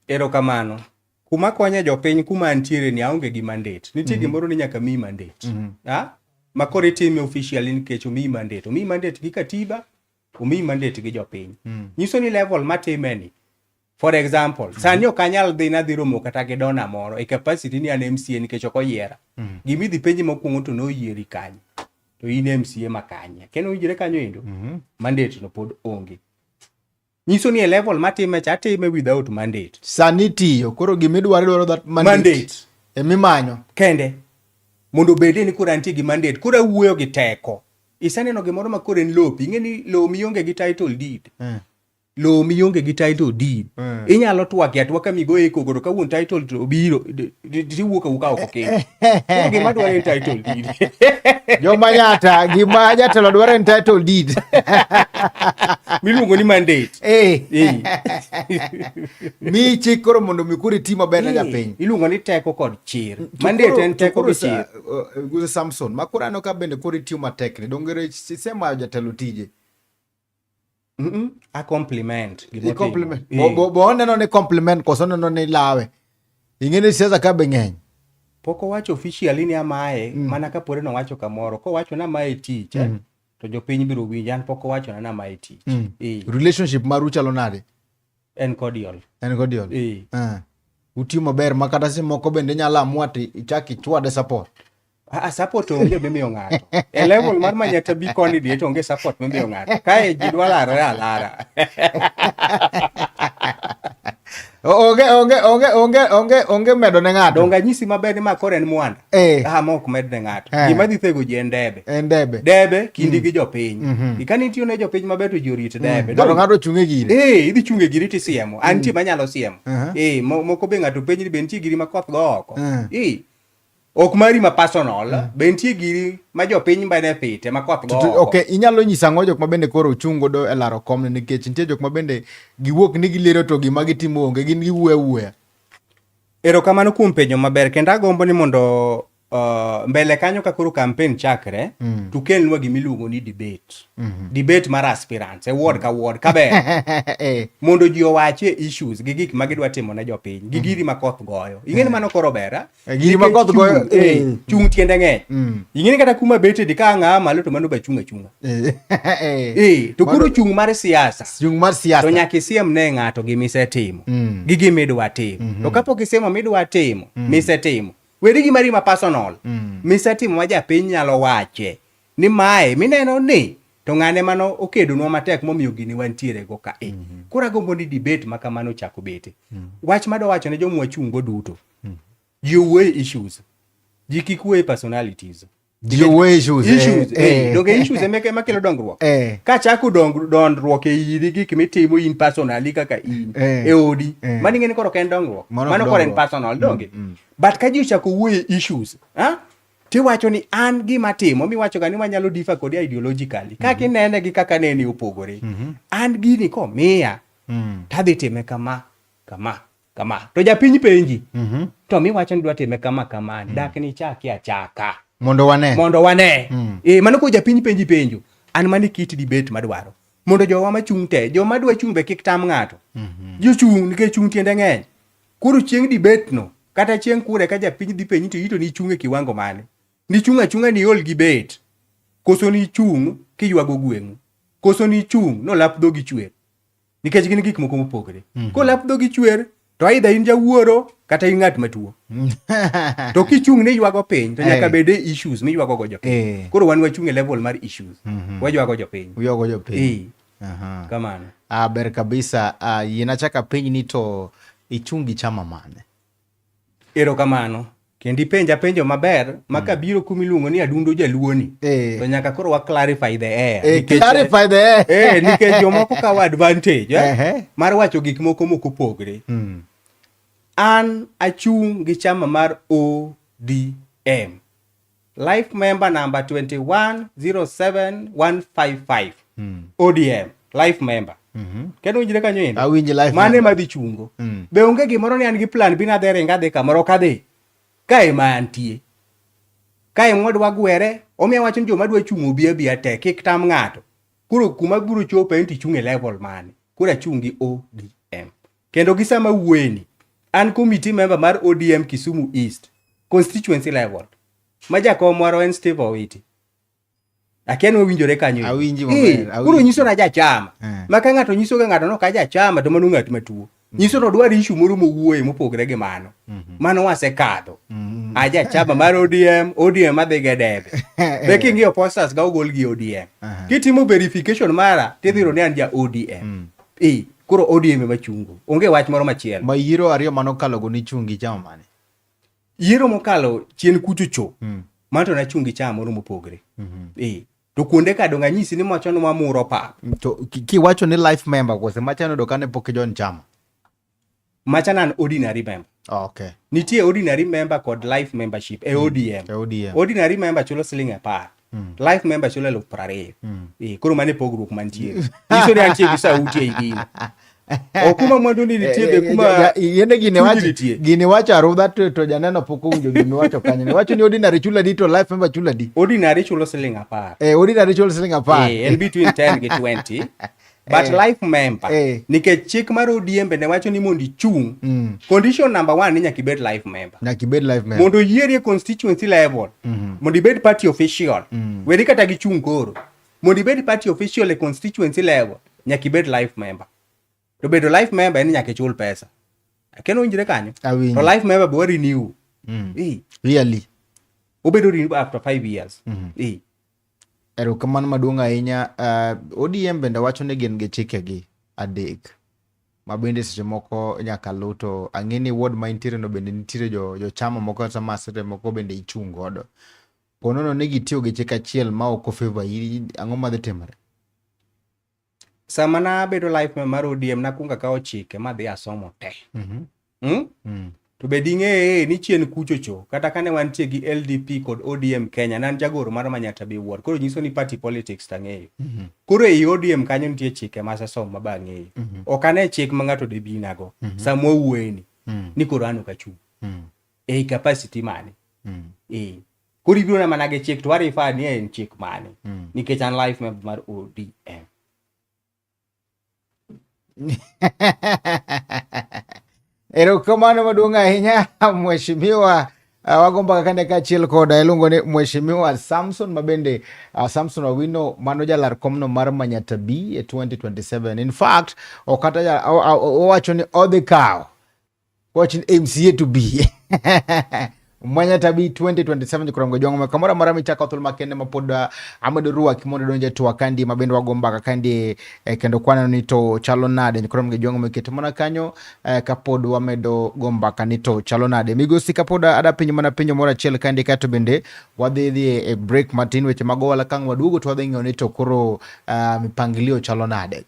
Erokamano. Kuma konye jopiny kuma antiere ni aonge gi mandate. Nitie gimoro ni nyaka miyi mandate. Ah? Ma koro itime officially nikech omiyi mandate. Omiyi mandate gi katiba, omiyi mandate gi jopiny. Nyiso ni level matime ni For example, sani ok anyal dhi nadhi romo kata gi donor moro e capacity ni an MCA nikech ok oyiera. Gima idhi penji mokwongo to noyieri kanye. To in MCA ma kanye. Kendo owinjore kanyo endo. Mandate no pod onge. Nyiso ni e level matime cha atime without mandate. Sani tiyo, koro gimidwaro idwaro that mandate. Mandate. Emimanyo. Kende. Mondo obedie ni koro antie gi mandate. Koro awuoyo gi teko. Iseneno gimoro ma koro en lopi. Ing'e ni lowo mionge gi title deed. Lowo mionge gi title deed. Inyalo twake atwaka migoye koko to ka wuon title to obiro tiwuok awuoka oko kendo. Koro gima dwaro en title deed. Joma Manyatta, gima jatelo dwaro en title deed. Miluongo ni mandate. Mi chik koro mondo mi koro iti maber ne japiny. Iluongo ni teko kod chir. Mandate en teko gi chir. Guzo Samson, ma koro aneno ka bende koro itiyo matek ni. Donge isemayo jatelo tije? A compliment. I compliment. Bo oneno ni compliment koso oneno ni lawe. Ing'e ni siasa ka be ng'eny. Pok owacho officially ni amaye, mana kapore nowacho kamoro. Kowacho ni amaye tich, to jopiny biro winjo. An pok owacho ni amaye tich. Relationship maru chalo nade? En cordial. En cordial. Utiyo maber ma kata seche moko bende inyalo amua to ichak ichwade support. Ah, support onge mimiyo ng'ato. E level mar Manyatta bi koni die to onge support mimiyo ng'ato. Kae ji dwa larore alara. Onge, onge, onge, onge, onge, onge medo ne ng'ato. Donge anyisi maber ni ma koro en mwanda. Ah, ma ok med ne ng'ato. Gima dhi thego ji en debe. En debe. Debe kindi gi jopiny. Ka nitiyo ne jopiny maber to ji orit debe. Ng'ato ng'ato chung' e gire. Idhi chung' e giri tisiemo. An nitie manyalo siemo. Moko be ng'ato penji ni be nitie giri ma koth go oko. Ok mari ma personal, be nitie giri ma jopiny benefit ma koth go oko. Ok, inyalo nyiso ang'o jok ma bende koro ochung' godo e laro komni nikech nitie jok ma bende giwuok ni gilero to gima gitimo onge, gin giwuoyo awuoya. Erokamano kuom penjo maber kendo agombo ni mondo mbele kanyo ka koro campaign chakre to kelnwa gima iluongo ni debate. Debate mar aspirants e ward ka ward kaber. Mondo ji owache issues gi gik ma gidwa timo ne jopiny gi giri ma koth goyo. Ing'e ni mano koro ber, ah? Giri ma koth goyo, Chung' tiende ng'eny. Ing'e ni kata kuma bete di ka ang'a malo to mano be achung' achung'a. To koro chung' mar siasa. Chung' mar siasa. To nyaka isiem ne ng'ato gima isetimo. Gi gima idwa timo. To kapok isiemo midwa timo, misetimo. Weri gima rima personal. Misetimo ma japiny nyalo wache. Ni mae mineno ni To ng'ane mano okedonwa matek momiyo gini wantiere go ka e. Koro agombo ni debate ma kamano ochak obete. Wach madwa wacho ne joma wachung' go duto. Ji owuoye issues. Ji kik wuoye personalities. Ji owuoye issues. Issues. Donge issues ema kelo dongruok. Ka chako dongruok e iri gik mitimo in personally kaka in e odi. Mano ing'e ni koro ok en dongruok. Mano koro en personal donge. But ka ji ochako wuoye issues, ha? Tiwacho ni an gima timo miwacho ga ni wanyalo differ kodi ideologically. Kaka inene gi kaka nene opogore. An gini komiya tadhi time kama kama kama. To japiny penji. To miwacho ni dwa time kama kama. Dak ni chaki achaka. Mondo wane. Mondo wane. Mano ko japiny penji penjo. An mani kit debate madwaro. Mondo jowa machung' te, joma dwa chung' be kik tam ng'ato. Jochung' nikech chung' tiende ng'eny. Koro chieng' debate no, kata chieng' kure ka japiny dhi penji to ito nichung' e kiwango mane? Nichung' achung'a ni ol gi bet. Koso nichung' kiywago gweng'u. Koso nichung' no lap dhogi chwer. Nikech gin gik moko mopogore. Kolap dhogi chwer, to either in jawuoro kata in ng'at matuo. To kichung' ni ywago piny, to nyaka bed e issues miywago go jopiny. Koro wan wachung' e level mar issues. Waywago jopiny. Uywago jopiny. Kamano. Ber kabisa. Yiena chaka penj ni to ichung' gi chama mane? Erokamano. Kendo ipenja penjo maber ma kabiro kuma iluongo ni adundo jaluoni. To nyaka koro wa clarify the air. Nikech, clarify the air. Nikech jomoko kawo advantage mar wacho gik moko mokopogre. An achung' gi chama mar ODM. Life member number 2107155. ODM, life member. Kendo winjre kanyo endo? Awinji life Mane madhi chungo. Be onge gimoro ni an gi plan B nadhi ringo adhi kamoro ok adhi. Kae ma antie. Kae mwadwa gwere, omiyo awacho ni joma dwa chung' obi abiya te, kik tam ng'ato. Koro kuma biro chopo en tichung' e level mane. Koro achung' gi ODM. Kendo gi sama wuoyeni, an committee member mar ODM Kisumu East, constituency level. Ma jakom marwa en Steve Owiti. Akia ni wawinjore kanyo. Awinji maber, awinji. Koro nyiso na jachama. Ma ka ng'ato nyiso ga ng'ato no ka jachama to mano ng'at matuo. Nyiso no dwar issue moro mowuoye mopogre gi mano. Mano wasekadho. A jachama mar ODM, ODM madhi ge debe. Be king'iyo posters ga ogol gi ODM. Kitimo verification mara tidhi yudo ni an ja ODM. Koro ODM ema chungo. Onge wach moro machielo. Ma yiero ariyo manokalo go nichung' gi chama mane? Yiero mokalo chien kucho cho. Mano to nachung' gi chama moro mopogre. To kuonde ka dong' anyisi ni machon wamuro pap. To kiwacho ni life member kose machano yudo kane pok ijoin chama? Machano an ordinary member. Okay. Nitie ordinary member kod life membership e ODM. E ODM. Ordinary member chulo siling 10. Life member chulo 20,000. Koro mano e pogruok mantie. Nyiso ni antie gi sauti ei gino. Okuma mwandu ni nitie be kuma yende gini wacho gini wacho arudha to janeno pok owinjo gimi wacho kanyo. Ni wacho ni ordinary chulo adi to life member chulo adi? Ordinary chulo siling 10. Ordinary chulo siling 10. En between 10 gi 20. But life member, nikech chik mar ODM bende wacho ni mondo ichung', condition number 1 ni nyaka ibed life member. Nyaka ibed life member. Mondo oyieri e constituency level, mondo ibed party official, weri kata gi chung' koro. Mondo ibed party official e constituency level, nyaka ibed life member. To bedo life member en nyaka ichul pesa. Kendo winjre kanyo? Awinjo. To life member be wa renew. Really? Obedo renew after 5 years. Erokamano maduong' ahinya. ODM bende wacho ni gin gi chikegi 3 ma bende seche moko nyaka luw, to ang'e ni ward ma intiere no bende nitiere jochama moko kata masere moko bende ichung' godo. Ponono ni gitiyo gi chik achiel ma ok ofavor ang'o madhi timore? Sama nabedo life member mar ODM nakwongo akawo chike madhi asomo te. To be ding'eye ni chien kucho cho kata kane wantie gi LDP kod ODM Kenya nan jagoro mar Manyata Bay Ward, koro nyiso ni party politics tang'eyo. Koro ei ODM kanyo nitie chike masesomo ma be ang'eyo. Ok ane chik ma ng'ato debinago sama wawuoyeni ni koro an ok achung'. Ei capacity mane? Koro ibiro na mana gi chik to warifa ni en chik mane? Nikech an life member mar ODM. Erokamano maduong' ahinya mheshimiwa. Wagomba kaka kaachiel koda iluongo ni mheshimiwa Samson mabende Samson Owino mano jalar komno mar Manyata B e 2027. In fact, okata owacho ni odhi kawo owacho ni MCA to B. Manyata B 2027 jokuram jwang' kamoro amora michako thuolo makende ma pod amedo rwaki mondo idonje twak kandi ma bende wago mbaka kandi kendo kwaneno ni to chalo nade jokuram jwang' moketo mana kanyo kapod wamedo go mbaka ni to chalo nade. Migosi, kapod ada penjo mana penjo moro achiel kandi kaeto bende wadhi dhi e break matin weche mag ohala kang' waduogo to wadhi ng'iyo ni to koro mipangilio chalo nade.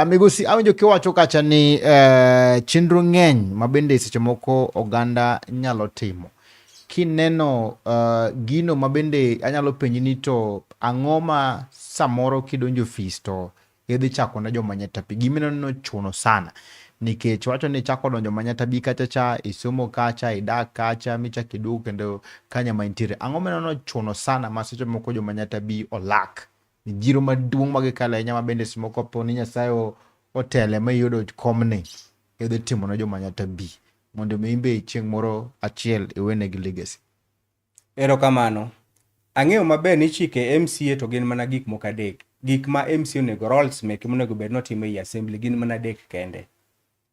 Migosi, awinjo kiwacho kacha ni chenro ng'eny ma bende seche moko oganda nyalo timo. Kineno gino ma bende anyalo penji ni to ang'o ma samoro kidonjo ofis to idhi chako ne joma Nyatapi, gimineno ni ochuno sana nikech wacho ni ichako donjo Manyata B kacha cha, isomo kacha, idak kacha michako iduogo kendo kanya ma intiere. Ang'o mineno ni ochuno sana ma seche moko joma Nyata B olak? Mijiro maduong' ma gikalo ahinya ma bende seche moko kapo ni Nyasaye otele ma iyudo komni, idhi timo ne joma Nyata B mondo mi inbe chieng' moro achiel iwenegi legacy. Erokamano. Ang'eyo maber ni chike MCA to gin mana gik moko adek. Gik ma MCA onego roles meke monego bed notimo ei assembly gin mana adek kende.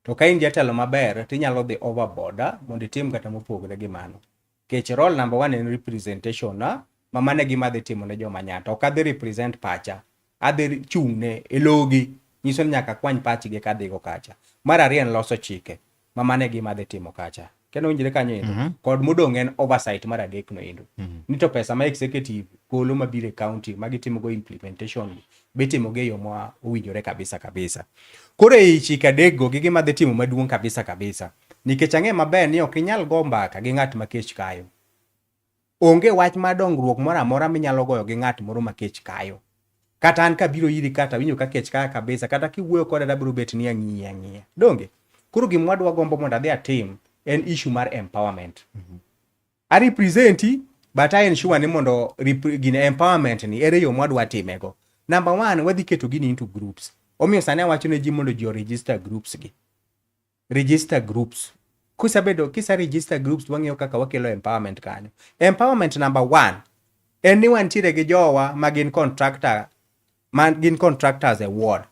To ka in jatelo maber tinyalo dhi overboard mondo itim kata mopogore gi mano. Nikech role number one en representation ma mano e gima adhi timo ne joma Nyata. Ok adhi represent pacha. Adhi chung' ne e logi. Nyiso ni nyaka akwany pachgi kadhigo kacha. Mar ariyo en loso chike. Ma mano e gima adhi timo kacha. Kendo winjre kanyo endo. Kod modong' en oversight mar adek no endo. Ni to pesa ma executive golo mabiro e county ma gitimo go implementation bitimo go e yo ma owinjore kabisa kabisa. Koro ei chike adek go gi gima adhi timo maduong' kabisa kabisa. Nikech ang'e maber ni ok inyal go mbaka gi ng'at ma kech kayo. Onge wach mar dongruok moro amora minyalo goyo gi ng'at moro ma kech kayo. Kata an kabiro iri kata awinjo ka kech kaya kabisa, kata kiwuoyo koda dabiro bet ni ang'iyi ang'iya. Donge? Koro gima wadwa gombo mondo adhi atim en issue mar empowerment. A represent but I ensure ni mondo gine empowerment ni ere yo mwadwa timego. Number one, wadhi keto gini into groups. Omiyo sani awacho ne ji mondo ji o register groups gi. Register groups. Kusebedo kisa register groups wang'iyo kaka wakelo empowerment kanyo. Empowerment number one en ni wantiere gi jowa ma gin contractor, ma gin contractors e ward.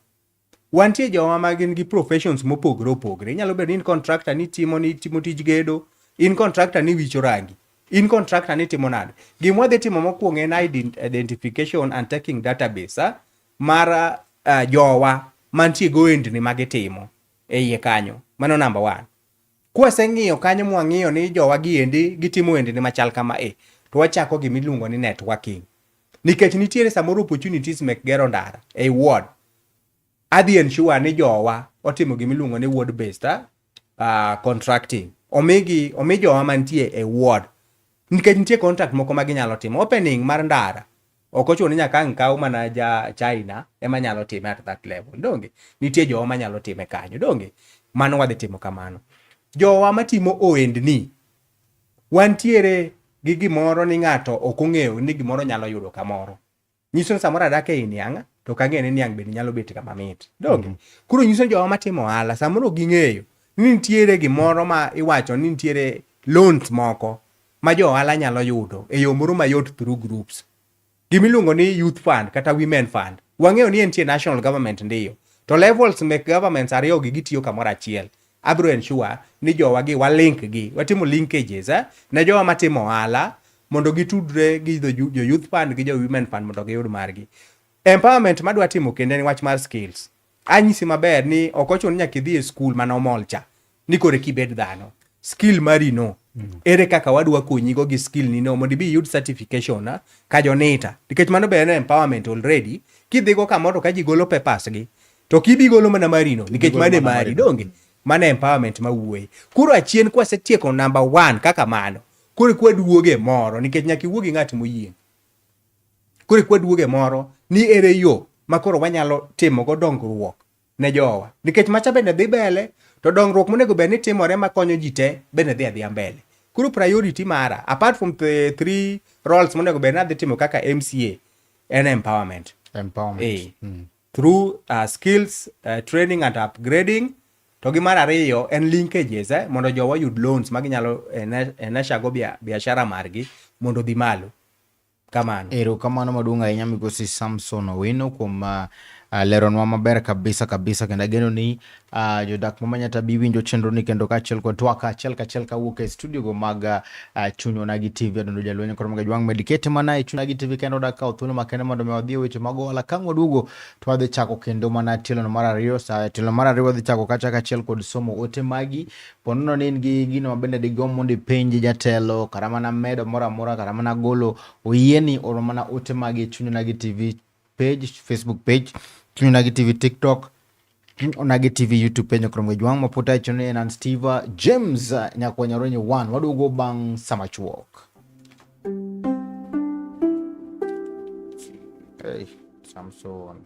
Wantie jowa ma gin gi professions mopogore opogore. Inyalo bedo ni in contractor ni timo ni timo tij gedo, in contractor ni wicho rangi, in contractor ni timo nade. Gima wadhi timo mokwongo en identification and taking database mar jowa mantie go ohendni ma gitimo e iye kanyo. Mano number one. Kwaseng'iyo kanyo mwang'iyo ni jowa giendi gitimo ohendni machal kama e, to wachako gima iluongo ni networking. Nikech nitiere samoro opportunities mek gero ndara ei ward. Adhi ensure ni jowa otimo gima iluongo ni ward based contracting. Omigi, omi jowa mantie e ward. Nikech nitie contract moko ma ginyalo timo. Opening mar ndara ok ochuno ni nyaka ang' kaw mana ja China ema nyalo time at that level. Donge? Nitie jowa manyalo time kanyo. Donge? Mano wadhi timo kamano. Jowa matimo ohendni, wantiere gi gimoro ni ng'ato ok ong'eyo ni gimoro nyalo yudo kamoro. Nyiso ni samoro adak ei niang' to ok ang'eyo ni niang' bende nyalo bet kama mit. Donge? Koro nyiso ni jowa matimo ohala samoro ok ging'eyo ni nitiere gimoro ma iwacho ni nitiere loans moko ma jo ohala nyalo yudo e yo moro mayot through groups. Gimiluongo ni youth fund kata women fund. Wang'eyo ni entie national government ndiyo. To levels mek governments ariyo gi gitiyo kamoro achiel. Abiro ensure ni jowa gi wa link gi, watimo linkages ne jowa matimo ohala mondo gitudre gi jo youth fund gi jo women fund mondo giyud margi. Empowerment madwa timo kendo en wach mar skills. Anyisi maber ni ok ochuno ni nyaka idhi e school mana omol cha ni koro eka ibed dhano. Skill mari no. Ere kaka wadwa konyigo gi skill ni no mondo ibi iyud certification ka jonita. Nikech mano be en empowerment already. Kidhigo kamoro ka ji golo papers gi to kibi golo mana mari no nikech mano e mari donge. Mano empowerment mawuoye. Koro achien kwasetieko number one kaka mano, koro kwaduoge moro nikech nyaka iwuo gi ng'at moyieng'. Koro kwaduoge moro ni ere yo ma koro wanyalo timo go dongruok ne jowa. Nikech macha bende dhi mbele to dongruok monego bed ni timore makonyo ji te bende dhi adhiya mbele. Koro priority mara apart from the three roles monego bed ni adhi timo kaka MCA en empowerment. Empowerment. Through skills training and upgrading. To gi mar ariyo en linkages mondo jowa oyud loans ma ginyalo enesha go biashara margi mondo odhi malo. Kamano. Erokamano maduong' ahinya Migosi Samson Owino kuom Leronwa maber kabisa kabisa, kendo ageno ni jodak ma Manyatta bi winjo chenro ni kendo kaachiel kod twak achiel kachiel kawuok e studio go mag Chuny Onagi TV. Adundo Jaluo Nyakwar Magajwang' med kete mana e Chuny Onagi TV kendo dak kawo thuolo makende mondo mi wadhi e weche mag ohala. Ka ang' waduogo to wadhi chako kendo mana tielo mar ariyo. Sa tielo mar ariyo wadhi chako kacha kaachiel kod somo ote magi. Ponono ni in gi gino ma bende digomb mondo ipenj jatelo, kata mana medo moro amora, kata mana golo, oyieni oro mana ote magi e Chuny Onagi TV page, Facebook page, Chuny Onagi TV TikTok, Chuny Onagi TV YouTube page. Nyakwar Magajwang' mapota e chenro ni en an Steve James Nyakwa Nyaronyo 1. Waduogo bang' sama chuok. Hey, Samson.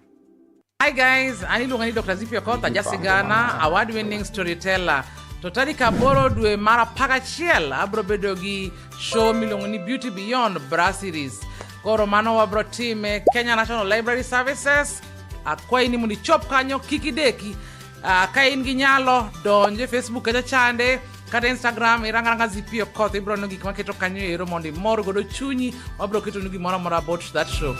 Hi guys, an iluonga ni Dr. Zipi Okoth, ajasigana, award winning storyteller. To tarik 8 dwe mar 11 abro bedo gi show miluongo ni Beauty Beyond Bra Series. Koro mano wabro time Kenya National Library Services. Akwayi ni mondo ichop kanyo kik ideki. Ka in gi nyalo donj e Facebook kacha chande kata Instagram irang aranga Zipi Okoth, ibro neno gik maketo kanyo ero mondo imor godo chunyi. Wabro ketonu gimoro amora about that show.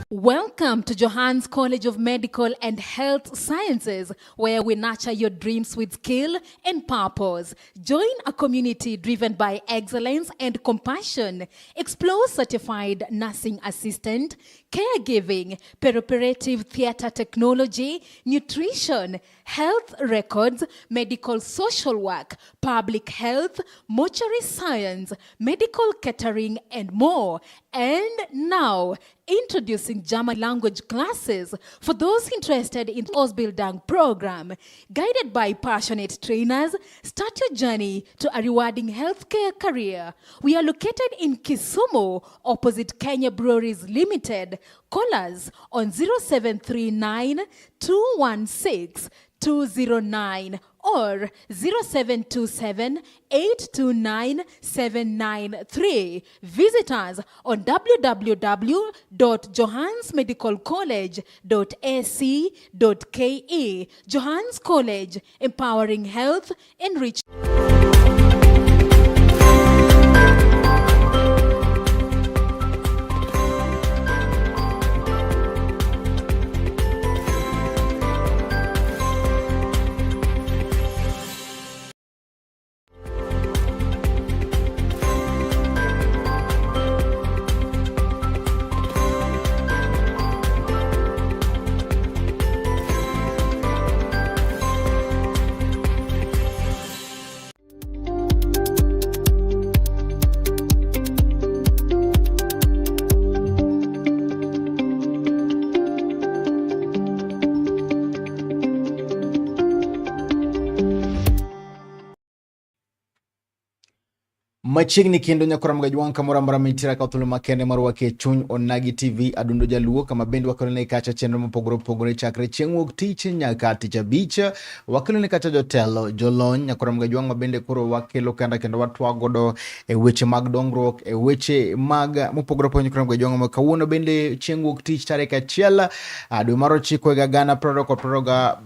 Welcome to Johannes College of Medical and Health Sciences, where we nurture your dreams with skill and purpose. Join a community driven by excellence and compassion. Explore certified nursing assistant, caregiving, perioperative theater technology, nutrition, health records, medical social work, public health, mortuary science, medical catering, and more. And now, introducing German language classes for those interested in the Ausbildung program. Guided by passionate trainers, start your journey to a rewarding healthcare career. We are located in Kisumu, opposite Kenya Breweries Limited. Call us on 0739 216 209 or 0727 829 793. Visit us on www.johannesmedicalcollege.ac.ke. Johannes College, empowering health, enrich. Machiegni kendo nyakwar Magajwang' kamoro amora mintiere kawo thuolo makende mar rwaki e Chuny Onagi TV Adundo Jaluo, kama bende wakelone kacha chenro mopogore opogore chakre chieng' wuok tich nyaka tich abich. Wakelone kacha jotelo, jolony, nyakwar Magajwang' ma bende koro wakelo kanda kendo watwak godo e weche mag dongruok, e weche mag mopogore opogore nyakwar Magajwang'. Ma kawuono bende chieng' wuok tich tarik 1 dwe mar 9 higa 2025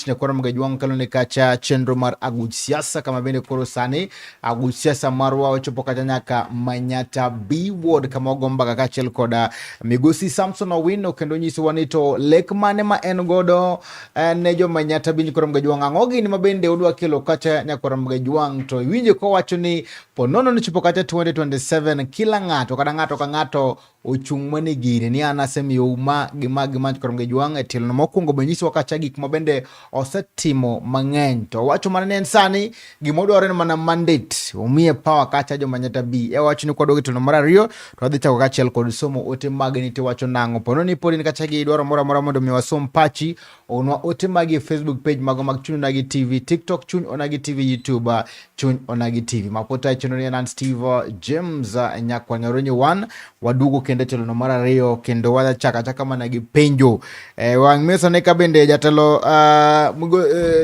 nyakwar Magajwang' kelone kacha chenro mar Aguch Siasa, kama bende koro sani Aguch Siasa marwa ochopo kacha nyaka Manyatta B Ward, kama wago mbaka kaachiel koda Migosi Samson Owino, kendo nyisowa ni to lek mane ma en godo ne jo Manyatta B nyakwar Magajwang', ang'o gini ma bende odwa kelo kacha nyakwar Magajwang'. To iwinjo kowacho ni ponono ni chopo kacha 2027 kila ng'ato kata ng'ato ka ng'ato ochung' mane gire ni an asemiyou ma gi ma gi ma nyakwar Magajwang'. E tielo mokwongo be nyisowa kacha gik ma bende osetimo mang'eny, to owacho mana ni en sani gima odwaro en mana mandate, omiye power kacha jo Manyatta B. E wacho ni kwadwogo e tielo mar ariyo to wadhi chako kaachiel kod somo ote magi ni tiwacho nang'o. Pono ni pod in kacha gi dwaro moro amora mondo mi wasom pachi, ornwa ote magi e Facebook page mago mag Chuny Onagi TV, TikTok Chuny Onagi TV, YouTube Chuny Onagi TV. Mapota chenro ni en an Steve James Nyakwa Nyaronyo 1. Waduogo kendo e tielo mar ariyo kendo wachako achaka mana gi penjo. Wang' mesa ne ka bende jatelo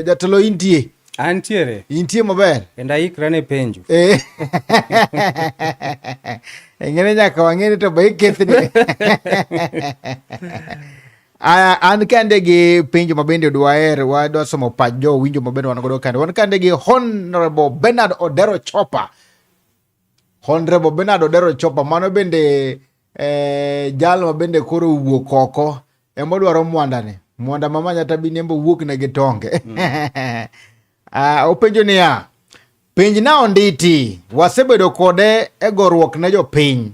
jatelo intie? Antiere. Intie maber? Kendo aikra ne penjo. Ing'e nyaka wang'e ni to be ikethni. Aya, an kande gi penjo ma bende dwaher, wadwa somo pach jo winjo ma bende wan godo kande. Wan kande gi Honorable Bernard Odero Chopa. Honorable Bernard Odero Chopa, mano bende jal ma bende koro owuok oko Ema odwaro mwandani. Mwanda ma Manyatta bi ni embe owuok ne gi tonge. Openjo niya, penj na Onditi, wasebedo kode e goruok ne jopiny.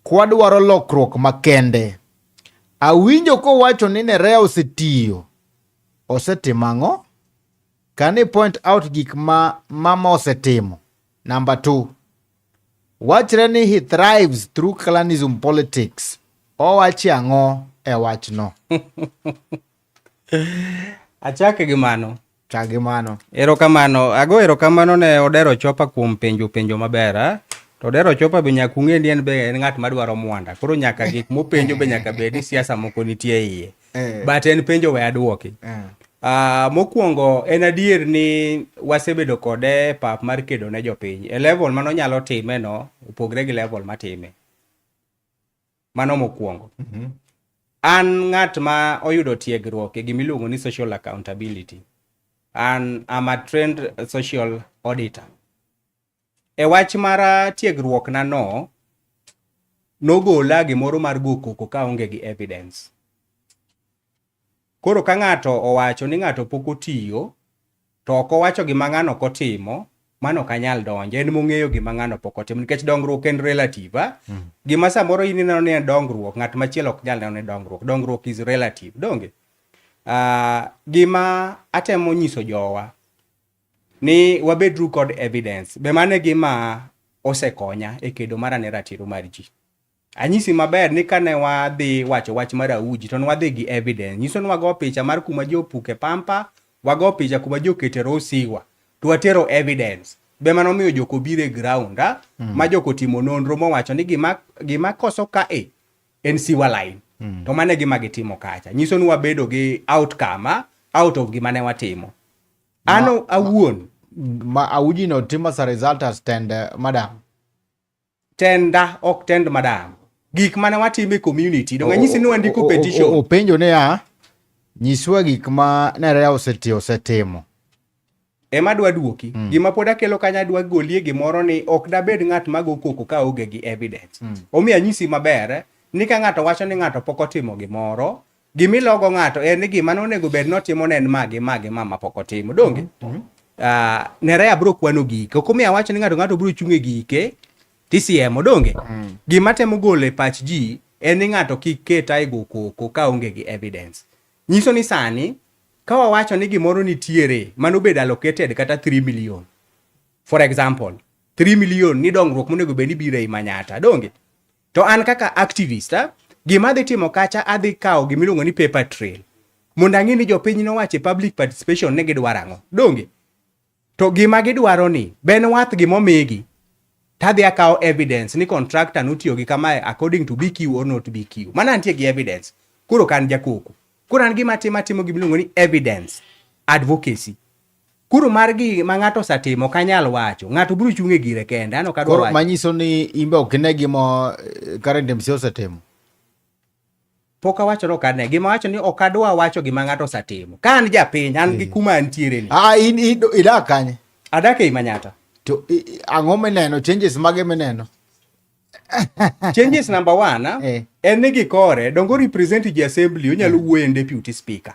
Kwadwaro lokruok makende. Awinjo kowacho ni Nerea osetiyo. Osetimo ang'o? Can he point out gik ma mama osetimo? Number 2. Wachre ni he thrives through clanism politics. Owachi ang'o e wachno? Achake gi mano. Chak gi mano. Erokamano. Ago erokamano ne Odero Chopa kuom penjo penjo maber. Eh? To Odero Chopa be nyaka ung'e ni en be en ng'at madwaro mwanda. Koro nyaka gik mopenjo be nyaka bed ni siasa moko nitie iye. But en penjo we aduoki. Mokwongo en adier ni wasebedo kode e pap mar kedo ne jopiny. E level mano nyalo time no opogre gi level matime. Mano mokwongo. An ng'at ma oyudo tiegruok e gimiluongo ni social accountability. An am a trained social auditor. E wach mar tiegruok na no, nogola gimoro mar go koko kaonge gi evidence. Koro ka ng'ato owacho ni ng'ato pok otiyo, to ok owacho gima ng'ano ok otimo, mano ok anyal donjo. En mong'eyo gima ng'ano pok otimo, nikech dongruok en relative. Gima samoro in ineno ni en dongruok, ng'at machielo ok nyal neno ni dongruok. Dongruok is relative, donge? Gima atemo nyiso jowa, ni wabedru kod evidence. Be mano e gima osekonya e kedo mara ne ratiro mar ji. Anyisi maber ni kane wadhi wacho wach mar Auji to ne wadhi gi evidence. Nyiso ni wago picha mar kuma ji opuke pampa, wago picha kuma ji okete raw sewer, to watero evidence. Be mano omiyo jok obiro e ground, ma jok otimo nonro mowacho ni gima koso kae en sewer line. To mano e gima gitimo kacha. Nyiso ni wabedo gi outcome, out of gima ne watimo. An awuon. Ma Auji no timo as a result as tend madam. Tenda ok tend madam. Gik mane watimo e community, donge anyisi ni wandiko petition. Openjo niya, nyiswa gik ma Nerea osetiyo osetimo. Ema adwa duoki. Gima pod akelo kanyo adwa golie gimoro ni ok dabed ng'at ma go koko ka onge gi evidence. Omiyo anyisi maber ni ka ng'ato wacho ni ng'ato pok otimo gimoro, gimilogo ng'ato en ni gima nonego bed notimo ne en ma gi ma gi ma ma pok otimo. Donge? Nerea bro kwano gike. Ok omiyo awacho ni ng'ato bro chung' e gike tisiemo, donge? Gima temo golo e pach ji en ni ng'ato kik keta e go koko ka onge gi evidence. Nyiso ni sani ka wawacho ni gimoro nitiere mano bedo allocated kata 3 million. For example, 3 million ni dongruok monego bed ni biro ei Manyatta, donge? To an kaka activist, gima adhi timo kacha adhi kawo gimiluongo ni paper trail. Mondo ang'e ni jopiny nowacho e public participation ni gidwaro ang'o, donge? To gima gidwaro ni, ben wath gimomigi, tadhi akawo evidence ni contractor notiyo gi kamae according to BQ or not BQ. Mano antie gi evidence. Koro ka an jakoko. Koro an gima atimo, atimo gimiluongo ni evidence advocacy. Koro mar gi ma ng'ato osetimo ok anyal wacho. Ng'ato biro chung' e gire kende. An ok adwa Koro wacho. manyiso ni in be ok ine gima current MC osetimo. Pok awacho ni ok ane. Gima awacho ni ok adwa wacho gima ng'ato osetimo. Ka an japiny, an gi kuma antiere ni. In idak kanye? Adak ei Manyatta. To ang'o mineno? Changes mage mineno? Changes number 1, en ni gikore, dongo represent ji assembly, onyalo wuoyo en deputy speaker.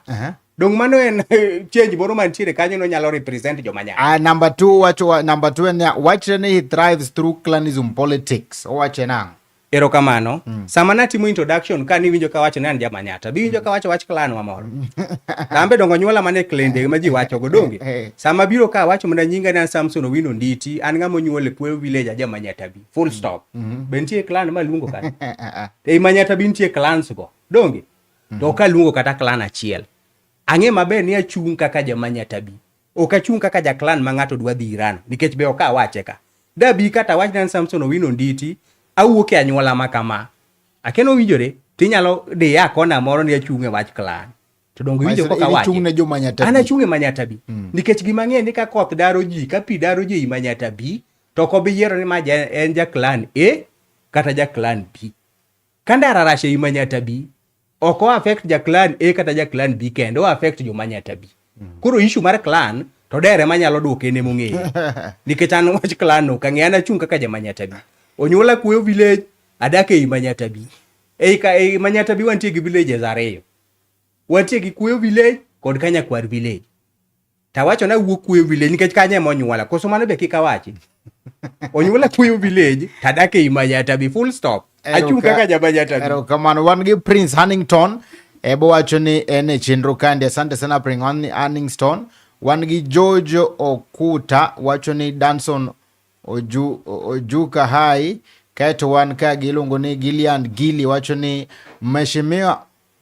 Dong mano en change moro mantiere kanyo no nyalo represent joma nyalo. Number 2 wacho number 2 en niya, wachre ni he thrives through clanism politics. Owache nang'o? Erokamano. Sama natimo introduction ka niwinjo ka wacho ni an ja Manyatta, bi winjo ka wacho wach clan wa moro. Kambe dongo nyuola mana e klende ma ji wacho go donge. Sama biro ka wacho mana nyinga ni an Samson Owino Nditi, an ng'ama onyuol e Kweyo village aja Manyatta bi. Full stop. Be nitie clan ma luongo kanyo? Ei Manyatta bi nitie clans go. Donge? To ok aluongo kata clan achiel. Ang'e maber ni achung' kaka ja Manyatta bi. Ok achung' kaka ja clan ma ng'ato dwa dhi irano, nikech be ok awache ka. Dabi kata awach ni an Samson Owino Nditi, awuok e anyuola ma kama. Akeno owinjore, tinyalo diya kona moro ni achung' e wach clan. To donge iwinjo kaka awache? Ichung' ne jo Manyatta bi. An achung' e Manyatta bi. Nikech gima ang'eyo ni ka koth daro ji, ka pi daro ji ei Manyatta bi, to ok obi yiero ni ma en ja clan A kata ja clan B. Ka ndara rach ei Manyatta bi, ok o affect ja clan A kata ja clan B kende, o affect jo Manyatta bi. Koro issue mar clan to dere manyalo duoke en emong'eyo. Nikech an wach clan ok ang'eyo, an achung' kaka ja Manyatta bi. Onyuola Kweyo village, adak ei Manyatta bi. Ei ka ei Manyata bi wantie gi villages ariyo. Wantie gi Kuoyo village kod Kanyakwar village. Tawacho na wuok Kuoyo village nikech kanyo ema onyuola. Koso mano be kik awachi. Onyuola Kuoyo village tadak ei Manyata bi full stop. Achung' kaka ja Manyata bi. Erokamano. Wan gi Prince Hannington ebo wacho ni en e chenro kandi. Asante sana Prince Hannington. Wan gi George Okuta wacho ni Danson Ojuka hai. Kaeto wan ka gi iluongo ni Gillian Gilly wacho ni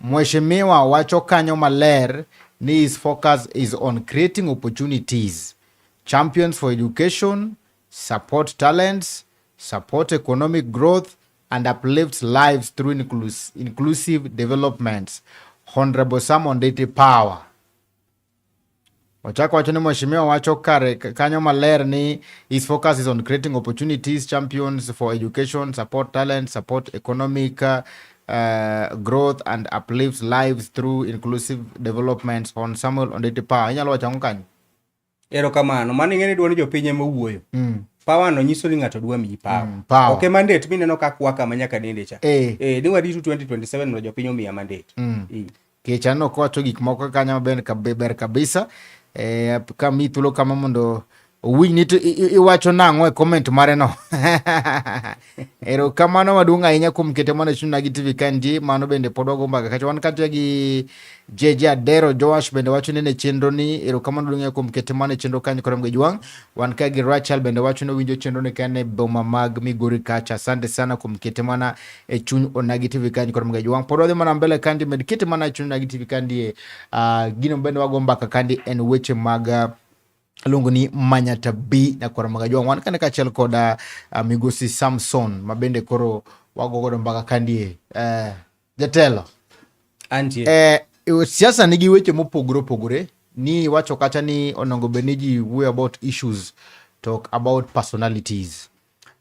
mheshimiwa wacho kanyo maler ni his focus is on creating opportunities, champions for education, support talents, support economic growth and uplifts lives through inclusive developments. Honorable Sam Onditi Power. Ochako wacho ni mheshimiwa wacho kare kanyo maler ni his focus is on creating opportunities, champions for education, support talent, support economic growth and uplifts lives through inclusive developments. On Samuel Onditi Power. Inyalo wacho ang'o kanyo? Erokamano. Mano ing'e ni dwa ni jopiny ema owuoyo. Power no nyiso ni ng'ato dwa miyi power. Power. Ok e mandate mineno ka kwa kama nyaka nende cha. Eh. Ni waritu 2027 mondo jopiny omiya mandate. Kech aneno kowacho gik moko kanyo maber ber kabisa. Ka mi thuolo kama mondo owinj ni to iwacho nang'o e comment mare no. Erokamano maduong' ahinya kuom kete mana e chuny Onagi TV ka nitie. Mano bende pod wago mbaka kacha. Wan kacha gi JJ Adero Joash bende wacho ni ne chenro ni. Erokamano maduong' ahinya kuom kete mana e chenro kanyo kod Mgejwang'. Wan ka gi Rachel bende wacho ni owinjo chenro ni ka en e boma mag Migori kacha. Asante sana kuom kete mana e chuny Onagi TV kanyo kod Mgejwang'. Pod wadhi mana mbele kandi, med kete mana e chuny Onagi TV kandi. Gino bende wago mbaka kandi en weche mag iluongo ni Manyata B nyakwar Magajwang'. Wan kane kaachiel kod Migosi Samson ma bende koro wago godo mbaka kandie. Jatelo. Antie. Siasa nigi weche mopogore opogore. Ni wacho kacha ni onego bed ni ji wuoyo about issues, talk about personalities.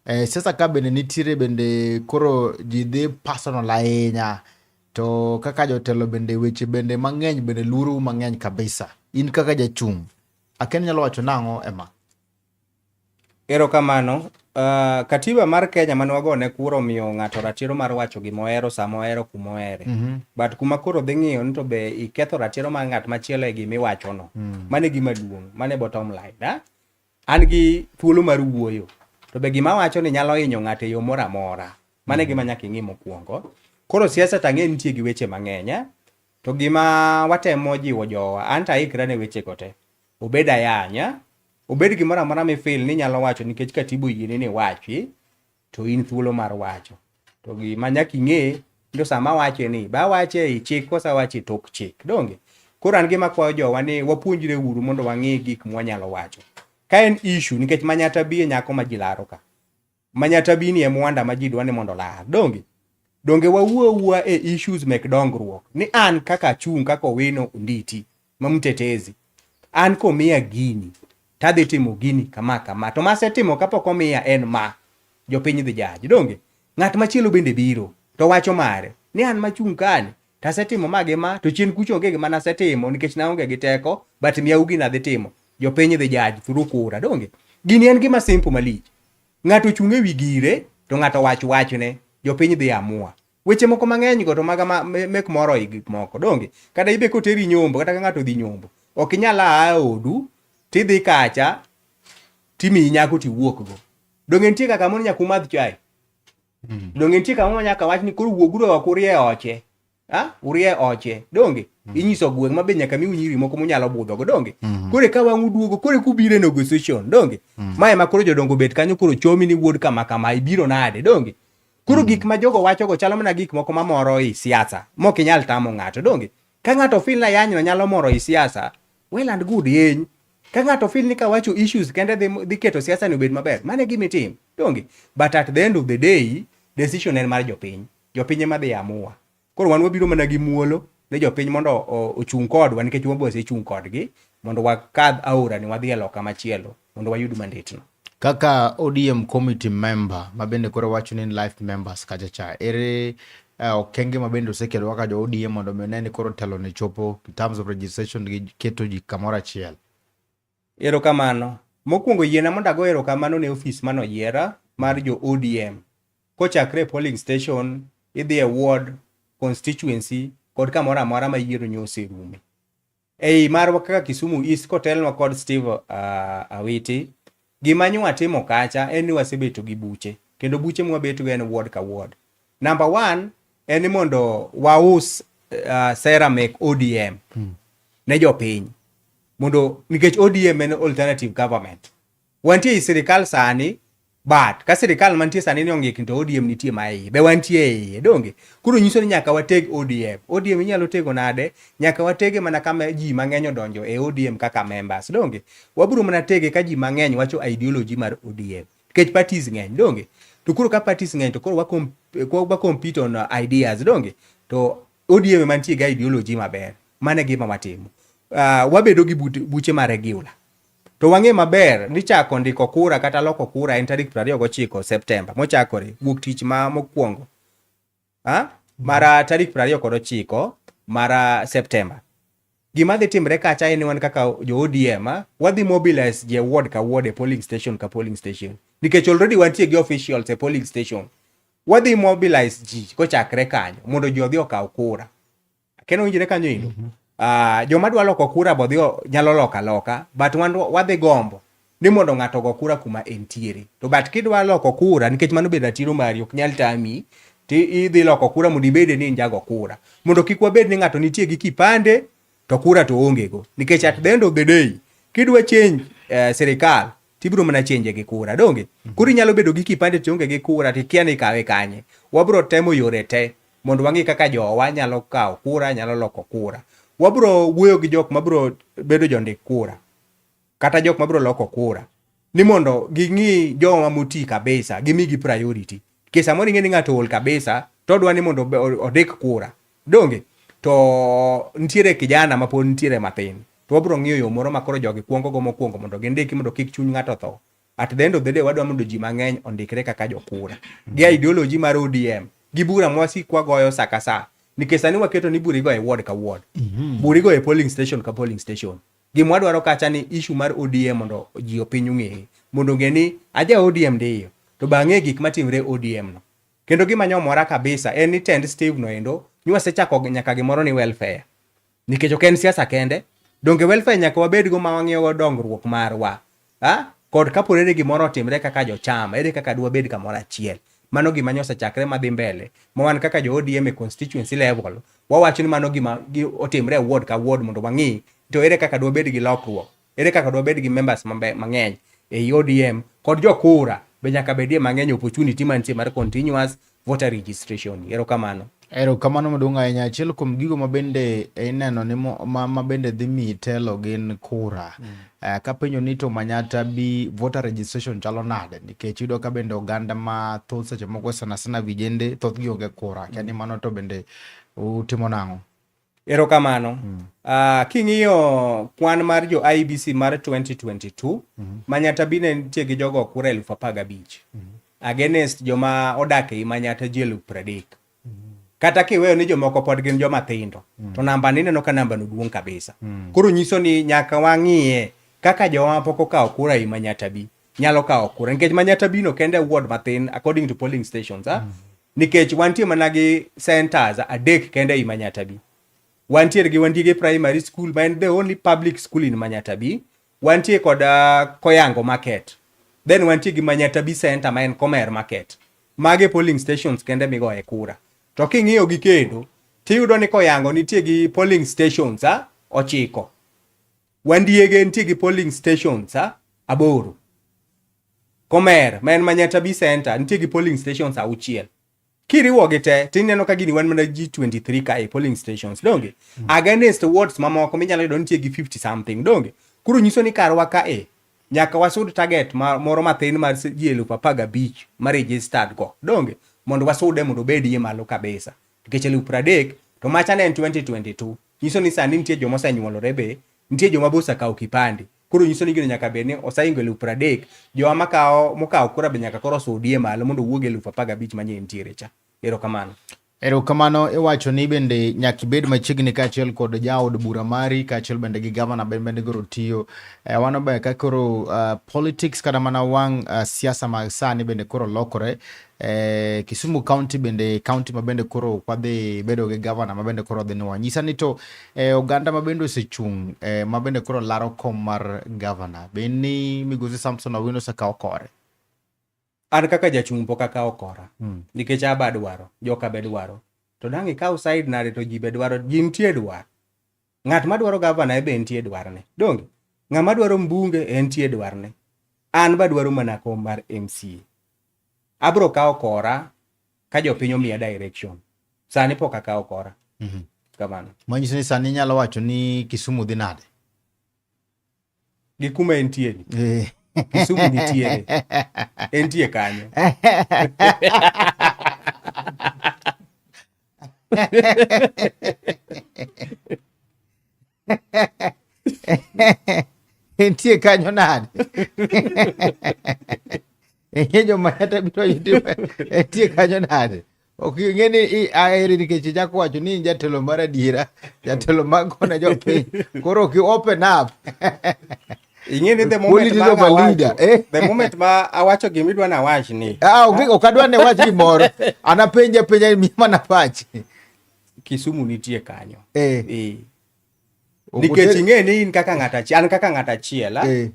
Siasa ka bende nitiere bende koro ji dhi personal ahinya. To kaka jotelo bende weche bende mang'eny bende luoro mang'eny kabisa. In kaka jachung', Aken nyalo wacho nang'o ema? Erokamano. Katiba mar Kenya mane wagone kura omiyo ng'ato ratiro mar wacho gima ohero sama ohero kuma ohere. But kuma koro dhi ng'iyo ni to be iketho ratiro mar ng'at machielo e gima iwachono. Mano e gima duong', mano e bottom line. Ha? An gi thuolo mar wuoyo. To be gima awacho ni nyalo hinyo ng'ato e yo moro amora. Mano e gima nyaka ing'i mokwongo. Koro siasa to ang'e nitie gi weche mang'eny. To gima watemo jiwo jowa, an to aikra ne weche go te. Obed ayanya, obed gimoro amora mifil ni inyalo wacho nikech katiba oyieni ni iwachi, to in thuolo mar wacho. To gima nyaka ing'e ni to sama awache ni, be awache ei chik koso awache e tok chik, donge? Koro an gima akwayo jowa ni wapuonjre uru mondo wang'e gik mwanyalo wacho. Ka en issue, nikech Manyata bi e nyako ma ji laro ka. Manyata bi ni e mwanda ma ji dwa ni mondo olar, donge? Donge wawuo awuoa e issues mek dongruok ni an kaka achung' kaka Owino Onditi ma mtetezi, an komiya gini tadhi timo gini kama kama, to masetimo kapok omiya en ma, jopiny dhi judge, donge? Ng'at machielo bende biro to wacho mare ni an machung' kani tasetimo ma gi ma, to chien kucho onge gima nasetimo nikech naonge gi teko, but miyau gini adhi timo, jopiny dhi judge through kura, donge? Gini en gima simple malich. Ng'ato ochung' ewi gire to ng'ato wach wachne, jopiny dhi amua. Weche moko mang'eny go to maga ma, mek moro i gik moko, donge? Kata ibe koteri nyombo, kata ka ng'ato odhi nyombo, ok inyal a e odu tidhi kacha timiyi nyako tiwuok go. Donge nitie kaka moro nyaka umadh chai? Donge nitie kama nyaka wach ni koro wuoguru oko urie oche? Ha? Urie oche. Donge? Inyiso gweng' ma be nyaka miu nyiri moko munyalo budhogo, donge? Koro ka wang' uduogo, koro eka ubiro e negotiation, donge? Ma ema koro jodongo bet kanyo koro chomi ni wuod kama kama ibiro nade, donge? Koro gik ma jogo wachogo chalo mana gik moko mamoro i siasa, mok inyal tamo ng'ato, donge? Ka ng'ato feel na yanyno nyalo moro i siasa, well and good, yeny. Ka ng'ato feel ni kawacho issues kende dhi keto siasa ni obed maber, mano e gima itim, donge? But at the end of the day, decision en mar jopiny. Jopiny ema dhi amua. Koro wan wabiro mana gi muolo ne jopiny mondo ochung' kodwa nikech wan be wasechung' kodgi mondo wakadh aora ni wadhi e loka machielo mondo wayud mandate no. Kaka ODM committee member ma bende koro wacho ni life members kacha cha, ere okenge ma bende osekelo kaka jo ODM mondo mi one ni koro telo ne chopo in terms of registration gi keto ji kamoro achiel? Erokamano. Mokwongo yiena mondo ago erokamano ne ofis mane oyiera mar jo ODM. Kochakre e polling station Idhi e ward, constituency kod kamoro amora ma yiero nyo oserume. Ei marwa kaka Kisumu East kotelnwa kod Steve Awiti, gima nyo watimo kacha en ni wasebeto gi buche kendo buche mwabetgo en ward ka ward. Number one en ni mondo waus sera mek ODM ne jopiny mondo nikech ODM en alternative government. Wantie ei sirikal sani but ka sirikal mantie sani ni ongikni to ODM nitie ma iye be wantie e iye donge koro nyiso ni nyaka wateg ODM. ODM inyalo tego nade? Nyaka watege mana kama ji mang'eny odonjo e ODM kaka members donge wabiro mana tege ka ji mang'eny wacho ideology mar ODM nikech parties ng'eny donge to koro ka parties ng'eny to koro wa compete on ideas donge to ODM mantie gi ideology maber mano e gima watimo. Wabedo gi buche ma regular to wang'e maber ni chako ndiko kura kata loko kura en tarik 29 Septemba mochakore wuok tich ma mokwongo mara tarik 29 mar Septemba. Gima dhi timre kacha en ni wan kaka jo ODM wadhi mobilize ji e ward ka ward e polling station ka polling station nikech already wantie gi officials e polling station. Wadhi mobilize ji kochakre kanyo mondo ji odhi okaw kura. Kendo winjre kanyo endo. Joma dwa loko kura bo dhi nyalo loko aloka but wan wadhi gombo ni mondo ng'ato ogo kura kuma entiere. To but kidwa loko kura nikech mano be ratiro mari ok nyal tami ti idhi loko kura mondo ibede ni in jago kura. Mondo kik wabed ni ng'ato nitie gi kipande to kura to onge go. Nikech at the end of the day kidwa change sirikal tibiro mana change gi kura donge. Koro inyalo bedo gi kipande to ionge gi kura tikia ni ikawe kanye. Wabiro temo yore te mondo wang'i kaka jowa nyalo kawo kura, nyalo loko kura. Wabiro wuoyo gi jok mabiro bedo jondik kura kata jok mabiro loko kura ni mondo ging'i joma moti kabisa gimigi priority. Nikech samoro ing'e ni ng'ato ol kabisa to odwa ni mondo ondik kura donge to nitiere kijana ma pod nitiere mathin to wabiro ng'iyo yo moro ma koro jogi kuongo go mokwongo mondo gindiki mondo kik chuny ng'ato tho. At the end of the day wadwa mondo ji mang'eny ondikre kaka jokura gi ideology mar ODM gi bura mwasik wagoyo sa ka sa nikech sani waketo ni bura igoyo e ward ka ward, bura igoyo e polling station ka polling station. Gima wadwaro kacha ni issue mar ODM mondo ji opiny ong'e mondo ong'e ni aja ODM ndiyo to bang'e gik matimre ODM no. Kendo gima nyomora kabisa en ni tend Steve no endo ni wasechako nyaka gimoro ni welfare nikech ok en siasa kende donge welfare nyaka wabedgo ma wang'iyo dongruok marwa kod kapore ni gimoro otimre kaka jochama ere kaka dwabed kamoro achiel. Mano gima nyosa chakre madhi mbele ma wan kaka jo ODM e constituency level wawacho ni mano gima otimre e ward ka ward mondo wang'i to ere kaka dwabed gi lokruok, ere kaka dwabed gi members mang'eny ei ODM kod jokura be nyaka bedie mang'eny opportunity mantie mar continuous voter registration. Erokamano. Erokamano maduong' ahinya. Achiel kuom gigo ma bende ineno ni ma bende dhi miyi telo gin kura. Kapenjo ni to Manyatta bi voter registration chalo nade? Nikech iyudo ka bende oganda mathoth seche moko sana sana vijende thothgi onge kura. Akia ni mano to bende utimo nang'o? Erokamano. King'iyo kwan mar jo IEBC mar 2022, Manyatta bi ne nitie gi jogo kura 15,000 against joma odak ei Manyatta ji 30,000. Kata kiweyo ni jomoko pod gin joma tindo, to namba ni ineno ka namba no duong' kabisa. Koro nyiso ni nyaka wang'iye kaka joma pok okawo kura ei Manyatta bi nyalo kawo kura nikech Manyatta bi no kende ward mathin according to polling stations. Nikech wantie mana gi centers 3 kende ei Manyatta bi. Wantiere gi Wandiege Primary School ma en the only public school in Manyatta bi. Wantie kod Koyango Market. Then wantie gi Manyatta bi Center ma en Komer Market. Mage polling stations kende migoye kura. To king'iyo gi kendo, tiyudo ni Koyango nitie gi polling stations 9. Wandiege nitie gi polling stations 8. Komer ma en Manyatta bi Center nitie gi polling stations 6. Kiriwo gi te tineno ka gini wan mana ji 23 ka e polling stations donge. Against wards mamoko minyalo yudo nitie gi 50 something donge. Koro nyiso ni karwa ka e nyaka wasud target moro mathin mar ji 15,000 ma registered go donge mondo wasude mondo obedie malo kabisa. Nikech 30,000 to macha ne en 2022 nyiso ni sani nitie joma osenyuolore be nitie joma be osekawo kipande. Koro nyiso ni gino nyaka bed ni oseingo 30,000 joma mokawo kura be nyaka koro osudie malo mondo owuog 15,000 manye nitiere cha. Erokamano. Erokamano. Iwacho ni bende nyaka ibed machiegni kaachiel kod jaod bura mari kaachiel bende gi gavana bende koro tiyo. Wano be ka koro politics kata mana wang' siasa mag sani bende koro lokore. Kisumu County bende county ma bende koro kwadhi bedo gi gavana ma bende koro dhi nwa. Nyisa ni to oganda ma bende osechung' ma bende koro laro kom mar gavana. Be ni Migosi Samson Owino osekawo kore? An kaka jachung' pok akawo kora. Nikech aba dwaro, joka be dwaro. To dang' ikaw side nade to ji be dwaro, ji nitie dwar. Ng'at madwaro gavana be nitie dwarne. Donge? Ng'ama dwaro mbunge entie dwarne. An ba dwaro mana kom mar MCA. Abro kawo kora ka jopiny omiya direction. Sani pok akawo kora. Kamano. Manyiso ni sani inyalo wacho ni Kisumu dhi nade? Gi kuma entie ni. Kisumu nitiere. Entie kanyo. Entie kanyo nade? Ing'e joma kata biro yudo entie kanyo nade? Ok ing'e ni aheri nikech ichako wacho ni in jatelo mar adiera, jatelo mar gone jopiny. Koro ok open up. Ing'e ni the moment ma awacho, eh? The moment ma awacho gima idwa nawach ni. Ah, ok adwa ne wach gimoro. An apenje apenja miya mana pachi. Kisumu nitie kanyo. Eh. Eh. Nikech ing'e ni in kaka ng'at achiel, an kaka ng'at achiel, eh.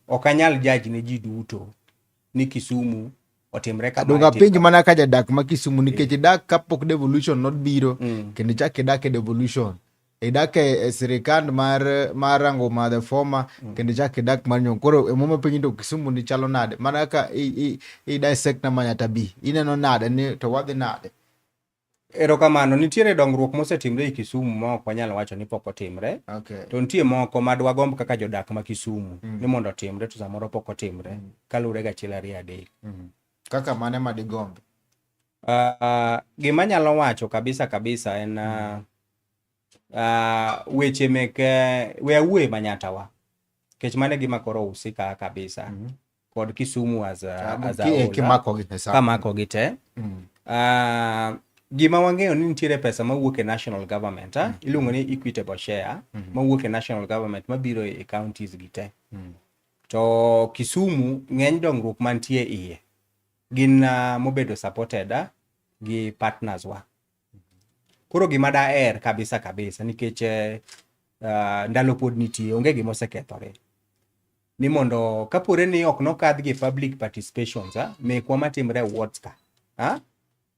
Ok anyal judge ne ji duto ni Kisumu otimre kama. Donga penj mana ka jadak ma Kisumu nikech idak kapok devolution nobiro kendo ichak idak e devolution. Idak e sirikand mar rango ma the former kendo ichak idak mar nyong. Koro emoma penj to Kisumu ni chalo nade? Mana kaka i dissect na Manyata B. Ineno nade ni to wadhi nade? Erokamano, nitiere dongruok mosetimre e Kisumu ma ok wanyal wacho ni pok otimre. Okay. To nitie moko ma dwagomb kaka jodak ma Kisumu ni mondo otimre to samoro pok otimre kaluwore gi achiel ariyo adek. Kaka mane ma digomb? Gima anyalo wacho kabisa kabisa en weche mek we awuoye Manyatawa nikech mano e gima koro usika kabisa kod Kisumu as a, as a whole, kimako gi te. Gima wang'eyo ni nitiere pesa mawuok e national government iluongo ni equitable share mawuok e national government mabiro e counties gi te. To Kisumu ng'eny dongruok mantie iye gin mobedo supported gi partners wa. Koro gima daher kabisa kabisa nikech ndalo pod nitie onge gima osekethore ni mondo kapore ni ok nokadh gi public participations mekwa matimre e wards ka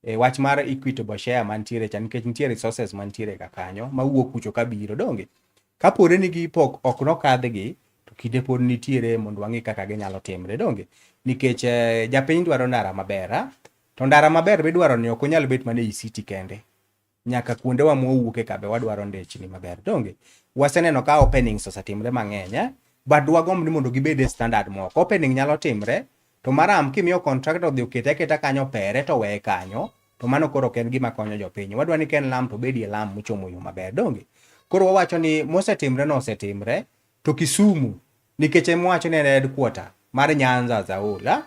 e wach mar equitable share mantiere cha nikech nitie resources mantiere ka kanyo mawuok kucho kabiro donge kapore ni gipok ok nokadh gi to kinde pod nitiere mondo wang'i kaka ginyalo timre donge nikech japiny dwaro ndara maber to ndara maber midwaro ni ok onyal bet mana ei city kende nyaka kuondewa mwawuoke ka be wadwaro ndechni maber donge waseneno ka openings osetimre mang'eny but dwagomb ni mondo gibed e standard moko opening nyalo timre to maram kimiyo contractor odhi okete aketa kanyo pere to weye kanyo to mano koro ok en gima konyo jopiny wadwa ni ka en lam to bedie lam mochomo yo maber donge koro wawacho ni mosetimre no osetimre to Kisumu nikech ema wacho ni en headquarter mar Nyanza as a whole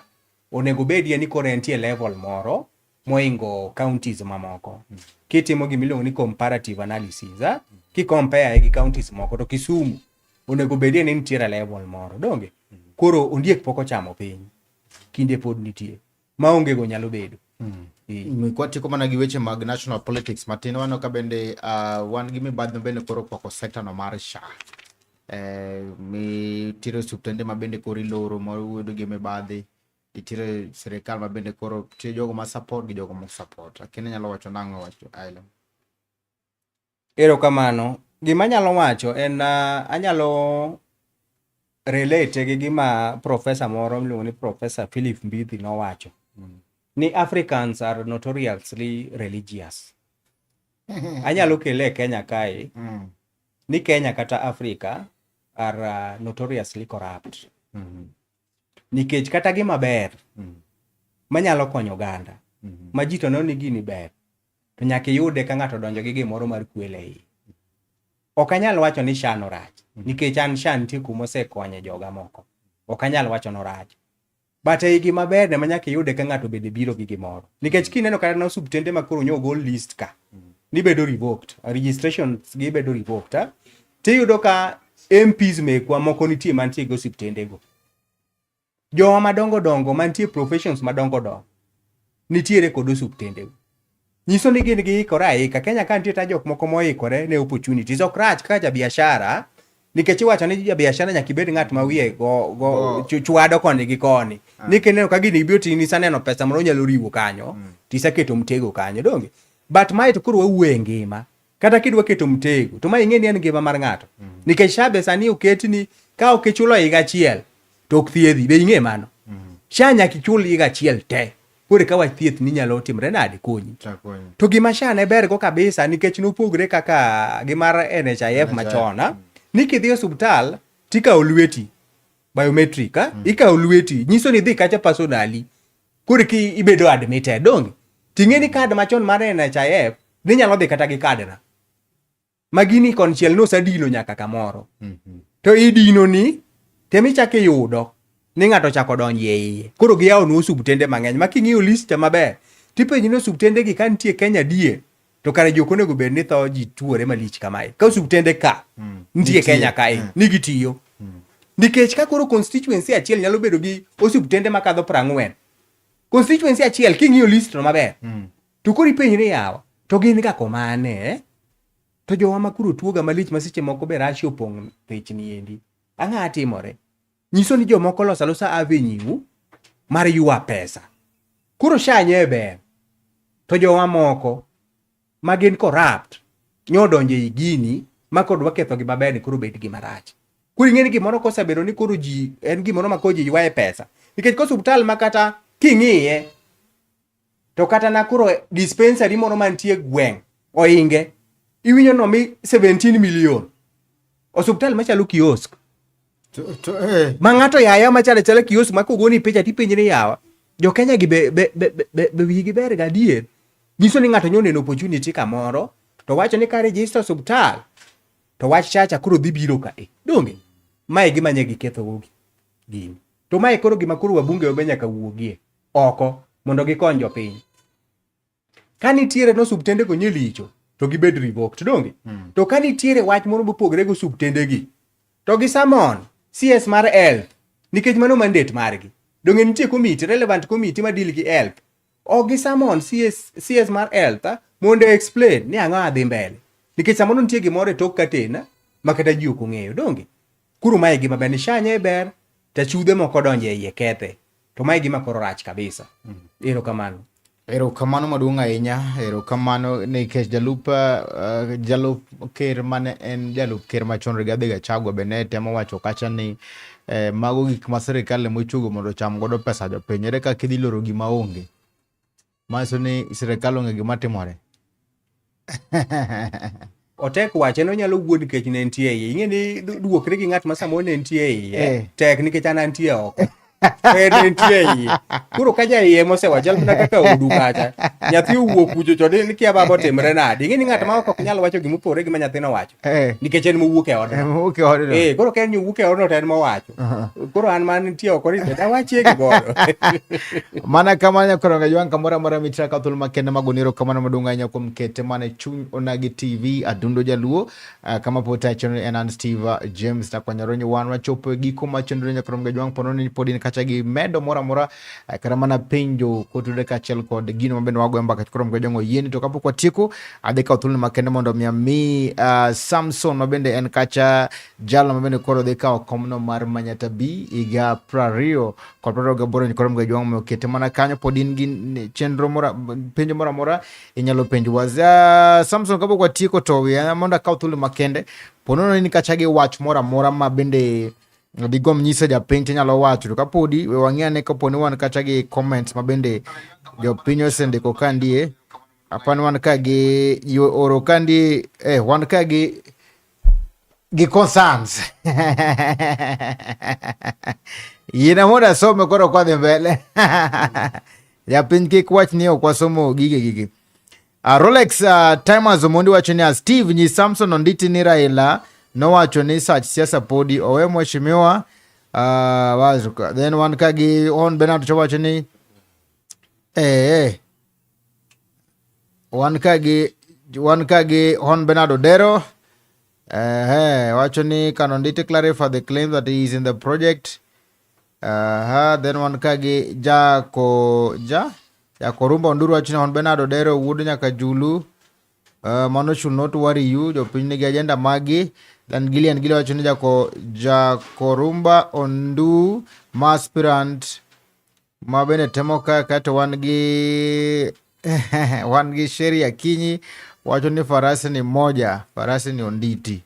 onego bedie ni koro entie level moro moingo counties mamoko. Kitimo gima iluongo ni comparative analysis, ki compare gi counties moko to Kisumu onego bedie ni nitiere level moro donge. Koro ondiek pok ochamo piny, kinde pod nitie maonge go nyalo bedo. Kwatieko mana gi weche mag national politics matin, waneno ka bende wan gi mibadhi bende koro kwako sector no mar SHA. Nitiere osiptende ma bende koro iloro mawuoyo gi mibadhi, nitiere sirikal ma bende koro nitie jogo ma support gi jogo ma ok support. Lakini nyalo wacho nang'o wacho Island? Erokamano. Gima anyalo wacho en anyalo relate gi gima professor moro miluongo ni Professor Philip Mbithi nowacho ni Africans are notoriously religious. Anyalo kele e Kenya kae ni Kenya kata Africa are notoriously corrupt. Nikech kata gima ber manyalo konyo oganda ma ji to neno ni gini ber to nyaka iyude ka ng'ato odonjo gi gimoro mar kwelo e iye. Ok anyal wacho ni SHA no rach nikech an SHA nitie kuma osekonye joga moko. Ok anyal wacho ni orach. But ei gima berne ma nyaka iyude ka ng'ato bende biro gi gimoro. Nikech kineno kata na osuptende ma koro nyo ogol list ka, ni bedo revoked, registrations gi bedo revoked. Ha? Tiyudo ka MPs mekwa moko nitie mantie gi osiptende go. Jowa madongo dongo mantie professions madongo dongo nitiere kod osuptende go. Nyiso ni gin giikore aika. Kenya ka nitie ta jok moko moikore ne opportunities. Ok rach kaka jabiashara nikech iwacho ni jabiashara nyaka ibed ng'at ma wiye go, go Go. chwado koni gi koni. Ni kineno ka gini ibiro tini isaneno pesa moro nyalo riwo kanyo tiseketo mtego kanyo donge. But mae to koro wawuoye ngima. Kata kidwa keto mtego to ma ing'e ni en ngima mar ng'ato. Nikech SHA be sani oketni ka ok ichulo higa achiel to ok thiedhi. Be ing'e mano? SHA nyaka ichul higa achiel te. Koro ka wach thieth ni nyalo timre nade konyi. To gima SHA ne bergo kabisa nikech nopogre kaka gi mar NHIF machon ah, ni kidhi e osuptal tikawo lweti biometric ah, ikawo lweti nyiso ni idhi kacha personally koro ki ibedo admitted donge ting'e ni kad machon mar NHIF ninyalo dhi kata gi kadna ma gini konchiel nosadino nyaka kamoro to idino ni temichako iyudo ni ng'ato ochako donjo e iye koro giyawonu osuptende mang'eny ma king'iyo list cha maber tipenji ni osuptende gi ka nitie Kenya adier to kare jok onego bed ni tho ji tuore malich kamae ka osuptende ka nitie Nitie. Kenya kae ni gitiyo nikech ka koro constituency achiel nyalo bedo gi osuptende makadho 40 constituency achiel king'iyo list no maber to koro ipenji ni yawa to gin ga komane eh? To jowa ma koro tuoga malich ma seche moko be rashi opong' thechni endi. Ang'a timore? Nyiso ni jomoko loso alosa avenue mar ywa pesa. Koro SHA nye ber. To jowa moko ma gin corrupt nyo odonjo ei gini ma koro dwa ketho gima ber ni koro bed gima rach. Koro ing'e ni gimoro kosebedo ni koro ji en gimoro ma koro ji ywaye pesa. Nikech kosuptal ma kata king'iye To kata na koro dispensary moro mantie gweng' oinge iwinjo no mi 17 million. Osuptal machalo kiosk. To, eh. Ma ng'ato yaya machalo achala kiosk ma kogoni picha tipenji ni yawa. Jo Kenya gi be wigi ber ga adier. Nyiso ni ng'ato nyo neno opportunity kamoro to wacho ni ka register osuptal to wach chacha koro dhi biro ka e. Donge? Mae gima nye giketho go gini. To mae koro gima koro wabunge be nyaka wuogie oko mondo gikony jopiny. Ka nitiere no osuptende go nyelicho to gibed revoked donge? To ka nitiere wach moro mopogore gi osuptende gi to gi summon CS mar health nikech mano mandate margi. Donge nitie committee, relevant committee ma deal gi health. Ok gi summon CS mar health mondo explain ni ang'o adhi mbele. Nikech samoro nitie gimoro e tok curtain ma kata ji ok ong'eyo donge? Koro mae gima ber ni SHA nye ber to achudhe moko donjo e iye kethe. To mae gima koro rach kabisa. Erokamano. Erokamano maduong' ahinya, erokamano nikech jalup ker mane en jalup ker machon Rigathi Gachagua be ne temo wacho kacha ni mago gik ma sirikal ema ochuogo mondo ocham godo pesa jopiny. Ere kaka idhi loro gima onge? Manyiso ni sirikal onge gima timore. Otek wache nonyalo wuo nikech ne entie iye. Ing'e ni duokre gi ng'at ma samoro ne entie iye. Tek nikech an antie oko. En entie iye. Koro ka ja iye mosewacho chal mana kaka odu kacha. Nyathi owuok kucho to ni kia baba otimre nade. Ing'e ni ng'at ma oko ok nyal wacho gima opogore gi ma nyathino wacho. Nikech en mowuok e odno. Mowuok e odno. Koro ka en owuok e odno to en mowacho. Koro an man nitie oko ni dawachie gimoro. Mana kamano nyakoronga jwang' kamoro amora mitira ka thuolo makende mag oniro kamano maduong' ahinya kuom kete mana e chuny Onagi TV Adundo Jaluo kama pod tayo chenro en an Steve James Nakwanyaronyo wan wachopo e giko mar chenro nyakoronga jwang' pono ni pod in kacha gi medo moro amora kata mana penjo kotudore kaachiel kod gino mabende wagoyo mbaka koro mgajwang' oyieni to kapok watieko adhi kawo thuolo makende mondo mi ami Samson mabende en kacha jalo mabende koro dhi kawo komno mar Manyata B higa 2028 koro mgajwang' omiyo kete mana kanyo pod in gi chenro mora penjo moro amora inyalo penjo wa Samson kapok watieko to wiya mondo akaw thuolo makende ponono ni kacha gi wach moro amora ma bende digomb nyiso japiny tinyalo wacho to kapodi we wang'i ane kapo ni wan kacha gi comments ma bende jopiny osendiko ka ndie apani wan ka gi oro ka ndie wan ka gi concerns yiena mondo asome koro kwadhi mbele japiny kik wach ni ok wasomo gige Rolex Timers Omondi wacho ni Steve nyi Samson Onditi ni Raila nowacho ni sach siasa podi owe mheshimiwa. Then wan ka gi on Bernard to wacho ni wan ka gi Hon Bernard Odero wacho ni can Onditi clarify the claim that he is in the project. Then wan ka gi Jako ja Jakorumba Onduru wacho ni Hon Bernard Odero wuod Nyakajulu, mano should not worry you, jopiny nigi agenda magi. Then Gillian Gillian wacho ni Jakorumba Ondu ma aspirant ma bende temo ka kato wan gi Sheri Akinyi wacho ni farasi ni moja, farasi ni Onditi.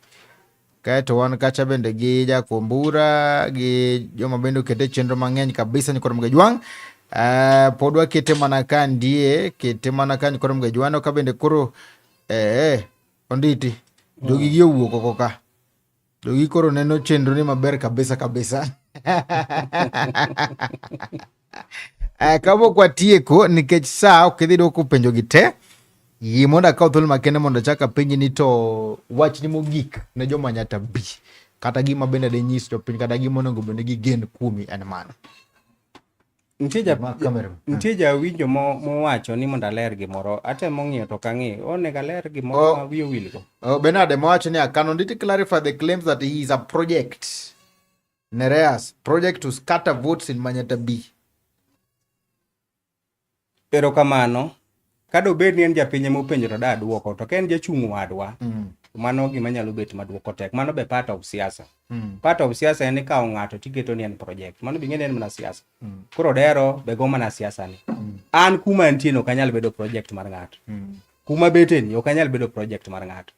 Kaeto wan kacha bende gi Jakombura gi joma bende okete chenro mang'eny kabisa nyikoro Mgajwang'. Pod wakete mana ka ndie, kete mana ka nyikoro Mgajwang' ka bende koro Onditi jogi gi owuok oko ka. Jogi koro neno chenro ni maber kabisa kabisa. Kapok watieko nikech sa ok idhi dwoko penjo gi te, yie mondo akaw thuolo makende mondo achak apenji ni to wachni mogik ne joma Nyata B kata gima bende dinyis jopiny kata gima onego bed ni gigen kuomi en mane? Nitie ja, Ma camera. nitie jawinjo mowacho ni mondo aler gimoro. Atemo ng'iyo to ok ang'i. Onego aler gimoro Oh. ma wiye owilgo. Oh, Bernard mowacho ni can Onditi clarify the claims that he is a project Nereas project to scatter votes in Manyata B. Erokamano. Ka dobed ni en japiny ema openjo to da duoko, to ka en jachung' wadwa, to mano gima nyalo bet maduoko tek. Mano be part of siasa. Part of siasa en ikawo ng'ato tiketo ni en project. Mano be ing'e ni en mana siasa. Koro Odero be go mana siasa ni. An kuma antie no ok anyal bedo project mar ng'ato. Kuma bete ni ok anyal bedo project mar ng'ato.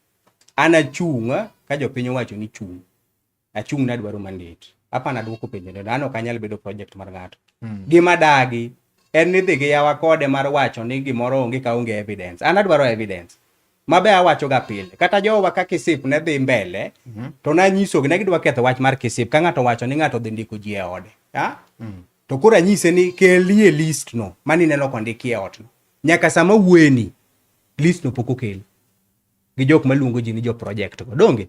An achung' ka jopiny owacho ni chung'. Achung' nadwaro mandate. Hapana duoko penjo no. An ok anyal bedo project mar ng'ato. Gima dagi en ni dhi gi yawa kode mar wacho ni gimoro onge ka onge evidence. An adwaro evidence. Mabe awacho ga pile. Kata jowa ka Kisip ne dhi mbele, to nanyisogi ne gidwa ketho wach mar Kisip ka ng'ato wacho ni ng'ato dhi ndiko ji e ode. Ha? To koro anyise ni kelie list no mani neno kondiki e ot no. Nyaka sama wuoyeni, list no pok okel gi jok maluongo ji ni jo project go. Donge?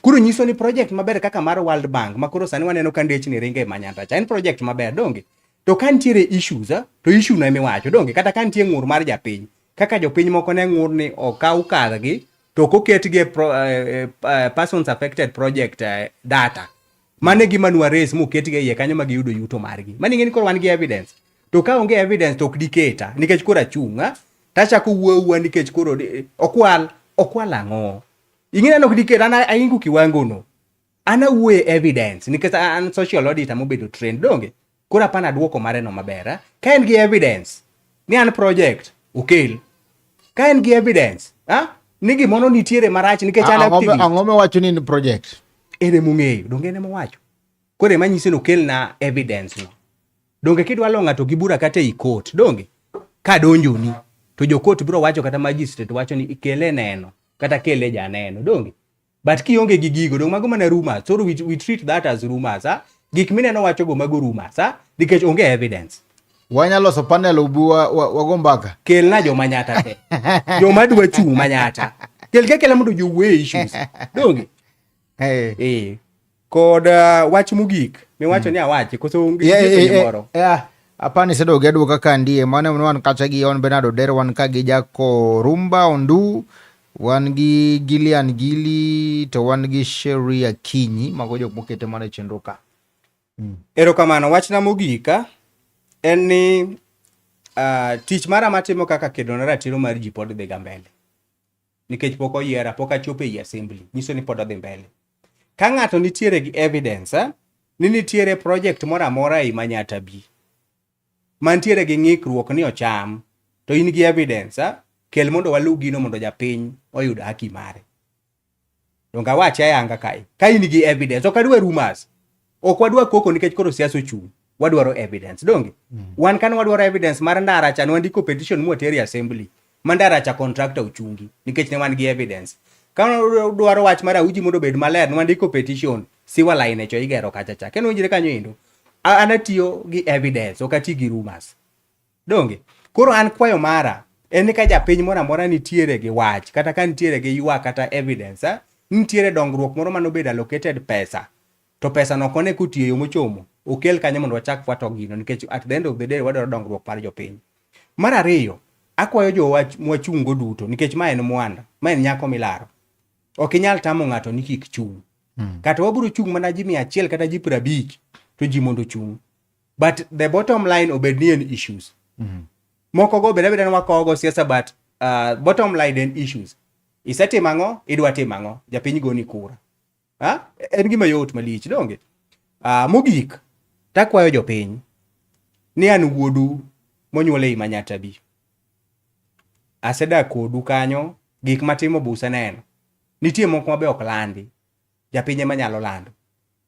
Koro nyiso ni project maber kaka mar World Bank ma koro sani waneno ka ndechni ringo e Manyata cha en project maber donge? To ka nitiere issues to issue no emiwacho donge? Kata ka nitie ng'ur mar japiny kaka jopiny moko ne ng'ur ni okaw kargi to ok oketgi e persons affected project data. Mano e gima nwa raise moketgi e iye kanyo ma giyudo yuto margi. Mano ing'e ni koro wan gi evidence. To ka onge evidence to ok diketa nikech koro achung' tachako wuo awuoa nikech koro okwal okwal ang'o? Ing'e ni ok diketa an aingo kiwango no. An awuoye evidence nikech an social auditor mobedo trained donge? Koro apana duoko mare no maber. Ka en gi evidence ni an project okel. Ka en gi evidence ni gimoro nitiere marach nikech an activist. Ang'o miwacho ni en project? En emong'eyo, donge en emowacho. Koro ema nyise ni okelna evidence no. Donge kidwa lo ng'ato gi bura kata ei court, donge? Ka donjoni, to jo court biro wacho kata magistrate wacho ni kele neno kata kele janeno, donge? But kionge gi gigo, donge mago mana rumors. So we treat that as rumors, ha? Gik mineno wacho go mago rumors, ha? Nikech onge evidence. Wanyalo loso panel ubi wago mbaka. Kelna joma Nyata te. Joma dwa chung' Manyata. Kel kekela mondo jowuoye issues. Donge? Hey. Kod wach mogik miwacho ni awachi koso onge penjo moro. Yeah. Apani sedoge aduoka ka ndie mane wan kacha gi on Bernard Odero wan ka gi Jako Rumba Ondu wan gi Gillian Gili to wan gi Sherry Akinyi mago jok mokete mana e chenro ka. Erokamano wachna mogik en ni tich mara matimo kaka kedo ne ratiro mar ji pod dhi ga mbele. Nikech pok oyiera, pok achopo ei assembly, nyiso ni pod odhi mbele. Ka ng'ato nitiere gi evidence ni nitiere project moro amora ei Manyata B mantiere gi ng'ikruok ni ocham, to in gi evidence kel mondo waluw gino mondo japiny oyud haki mare. Donge awache ayanga kae. Ka in gi evidence, ok adwa rumors. Ok wadwa koko nikech koro siasa ochung'. Wadwaro evidence, donge? Wan kane wadwaro evidence mar ndara cha, ne wandiko petition mwatero e assembly. Ma ndara cha contractor ochungi nikech ne wan gi evidence. Ka wadwaro wach mar Auji mondo obed maler, ne wandiko petition sewer line cho igero kacha cha. Kendo winjre kanyo endo. An atiyo gi evidence, ok ati gi rumors. Donge? Koro an kwayo mara en ni ka japiny moro amora nitiere gi wach kata ka nitiere gi ywak kata evidence nitiere dongruok moro manobedo allocated pesa To pesa no ok one kotiyo e yo mochomo, okel kanyo mondo wachak wato gino nikech at the end of the day wadwaro dongruok mar jopiny. Mar ariyo, akwayo jowa mwachung' go duto nikech ma en mwanda, ma en nyako milaro. Ok inyal tamo ng'ato ni kik chung'. Kata wabiro chung' mana ji 100 kata ji 50 to ji mondo ochung'. But the bottom line obed ni en issues. Moko go bed abeda ni wakowo go siasa but bottom line en issues. Isetimo ang'o? Idwa timo ang'o? Japiny goni kura. Ha? En gima yot malich, donge? Mogik, takwayo jopiny ni an wuodu monyuol ei Manyatta B. Asedak kodu kanyo, gik matimo be useneno. Nitie moko ma be ok landi. Japiny ema nyalo lando.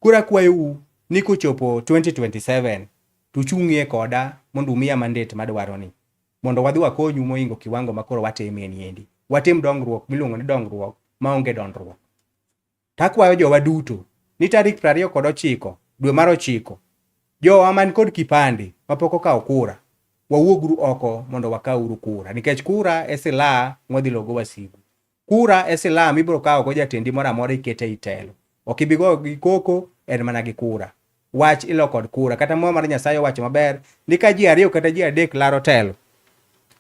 Koro akwayou ni kochopo 2027 to uchung'ie koda mondo umiya mandate madwaro ni. Mondo wadhi wakonyu mohingo kiwango ma koro watime niendi. Watim dongruok miluongo ni dongruok maonge dondruok. Takwayo jowa duto ni tarik 29 dwe mar 9 jowa man kod kipande mapok okawo kura wawuoguru oko mondo wakawuru kura nikech kura e silaha mwadhi logo wasigu. Kura e silaha mibiro kawo go jatendi moro amora ikete ei telo. Ok ibi goyo gi koko, en mana gi kura. Wach ilo kod kura. Kata muma mar Nyasaye owacho maber ni ka ji ariyo kata ji adek laro telo,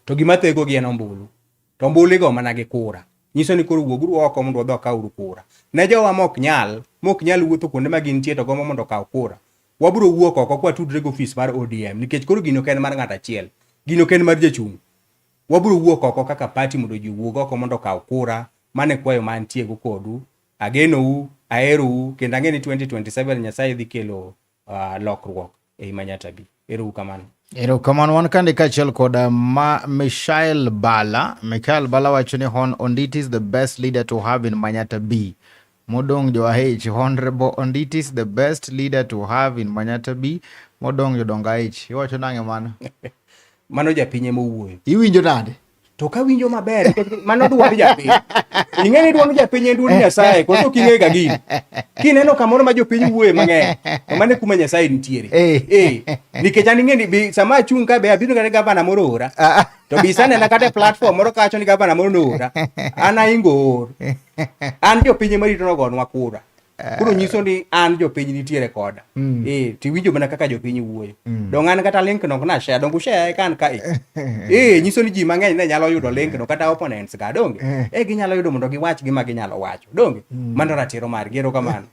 to gima thegogi en ombulu. To ombulu igo mana gi kura. Nyiso ni koro wuoguru oko mondo wadhi wakawuru kura. Ne jowa mok nyal, mok nyal wuotho kuonde ma gintie to gombo mondo okaw kura. Wabiro wuok oko kwatudre gi ofis mar ODM nikech koro gino ok en mar ng'ato achiel. Gino ok en mar jachung'. Wabiro wuok oko kaka party mondo ji owuog oko mondo okaw kura. Mano e kwayo ma antie go kodu. Agenou, aherou kendo ang'e ni 2027 Nyasaye dhi kelo lokruok ei Manyatta B. Ero uru kamano. Erokamano wan kande kaachiel kod ma Michael Bala. Michael Bala wacho ni Hon Onditi is the best leader to have in Manyatta B. Modong' jo AH, Honorable Onditi is the best leader to have in Manyatta B. Modong' jodong AH. Iwacho nang'e mano? Mano japiny ema owuoyo. Iwinjo nade? To kawinjo maber, mano duond japiny. Ing'e ni duond japiny en duond Nyasaye, koso ok ing'e ga gino. Kineno kamoro ma jopiny wuoye mang'eny, to mano e kuma Nyasaye nitiere. Eh. Nikech an ing'e ni bi, sama achung' ka be abiro kata gavana moro ora. To bi sanena kata e platform moro kawacho ni gavana moro noora. An aingo or. An jopiny ema rito nogonwa kura. Koro nyiso ni an jopiny nitiere koda. Eh, tiwinjo mana kaka jopiny wuoyo. Dong an kata link no ok na share, dong ushare ka an ka e. Eh, nyiso ni ji mang'eny ne nyalo yudo link no kata opponents ga, donge? Eh, ginyalo yudo mondo giwach gima ginyalo wacho, donge? Mano ratiro margi, erokamano.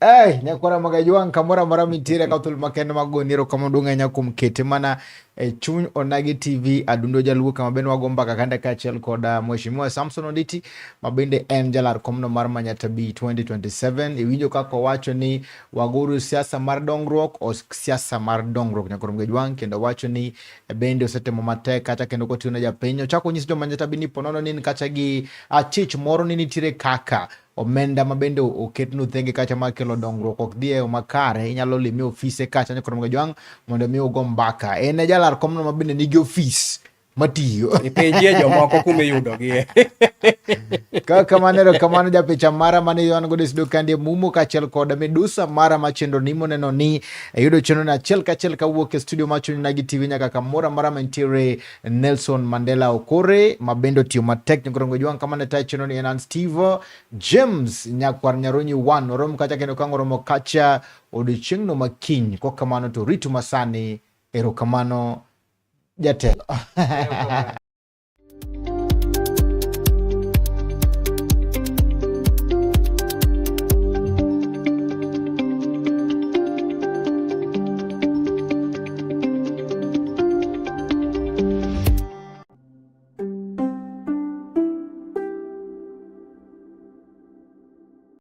Hey, nyakwara Magajwang' kamoro amora mintiere ka thuolo makende mag goni erokamano duong' ahinya kuom kete mana e chuny Onagi TV Adundo Jaluo kama bende wago mbaka kande kaachiel kod Mheshimiwa Samson Onditi ma bende en jalar komno mar Manyatta B 2027. Iwinjo kaka owacho ni waguru siasa mar dongruok o siasa mar dongruok nyakwara Magajwang' kendo wacho ni bende osetemo matek kata kendo kotiyo ne japiny. Ochako onyiso jo Manyatta B ni ponono ni en kacha gi achich moro ni nitiere kaka omenda ma bende oketnu thenge kacha mar kelo dongruok ok dhi e yo makare, inyalo lime ofise kacha nyakwar Mgajwang' mondo mi ugo mbaka. En e jalar komno ma bende nigi ofis matiyo. Ipenjie jomoko kuma iyudogie. Kaka kamano erokamano japicha mara mane wan godo e studio kandi e Mumo kaachiel kod midusa mara ma chenro ni moneno ni iyudo chenro ni achiel kachiel kawuok e studio mar Chuny Onagi TV nyaka kamoro amora mantiere Nelson Mandela Okore ma bende otiyo matek nyakwar Mgajwang' kama ne tayo chenro ni en an Steve James nyakwar Nyaronyi 1 orom kacha kendo ka oromo kacha odiochieng'no ma kiny kokamano to ritu masani erokamano jatelo.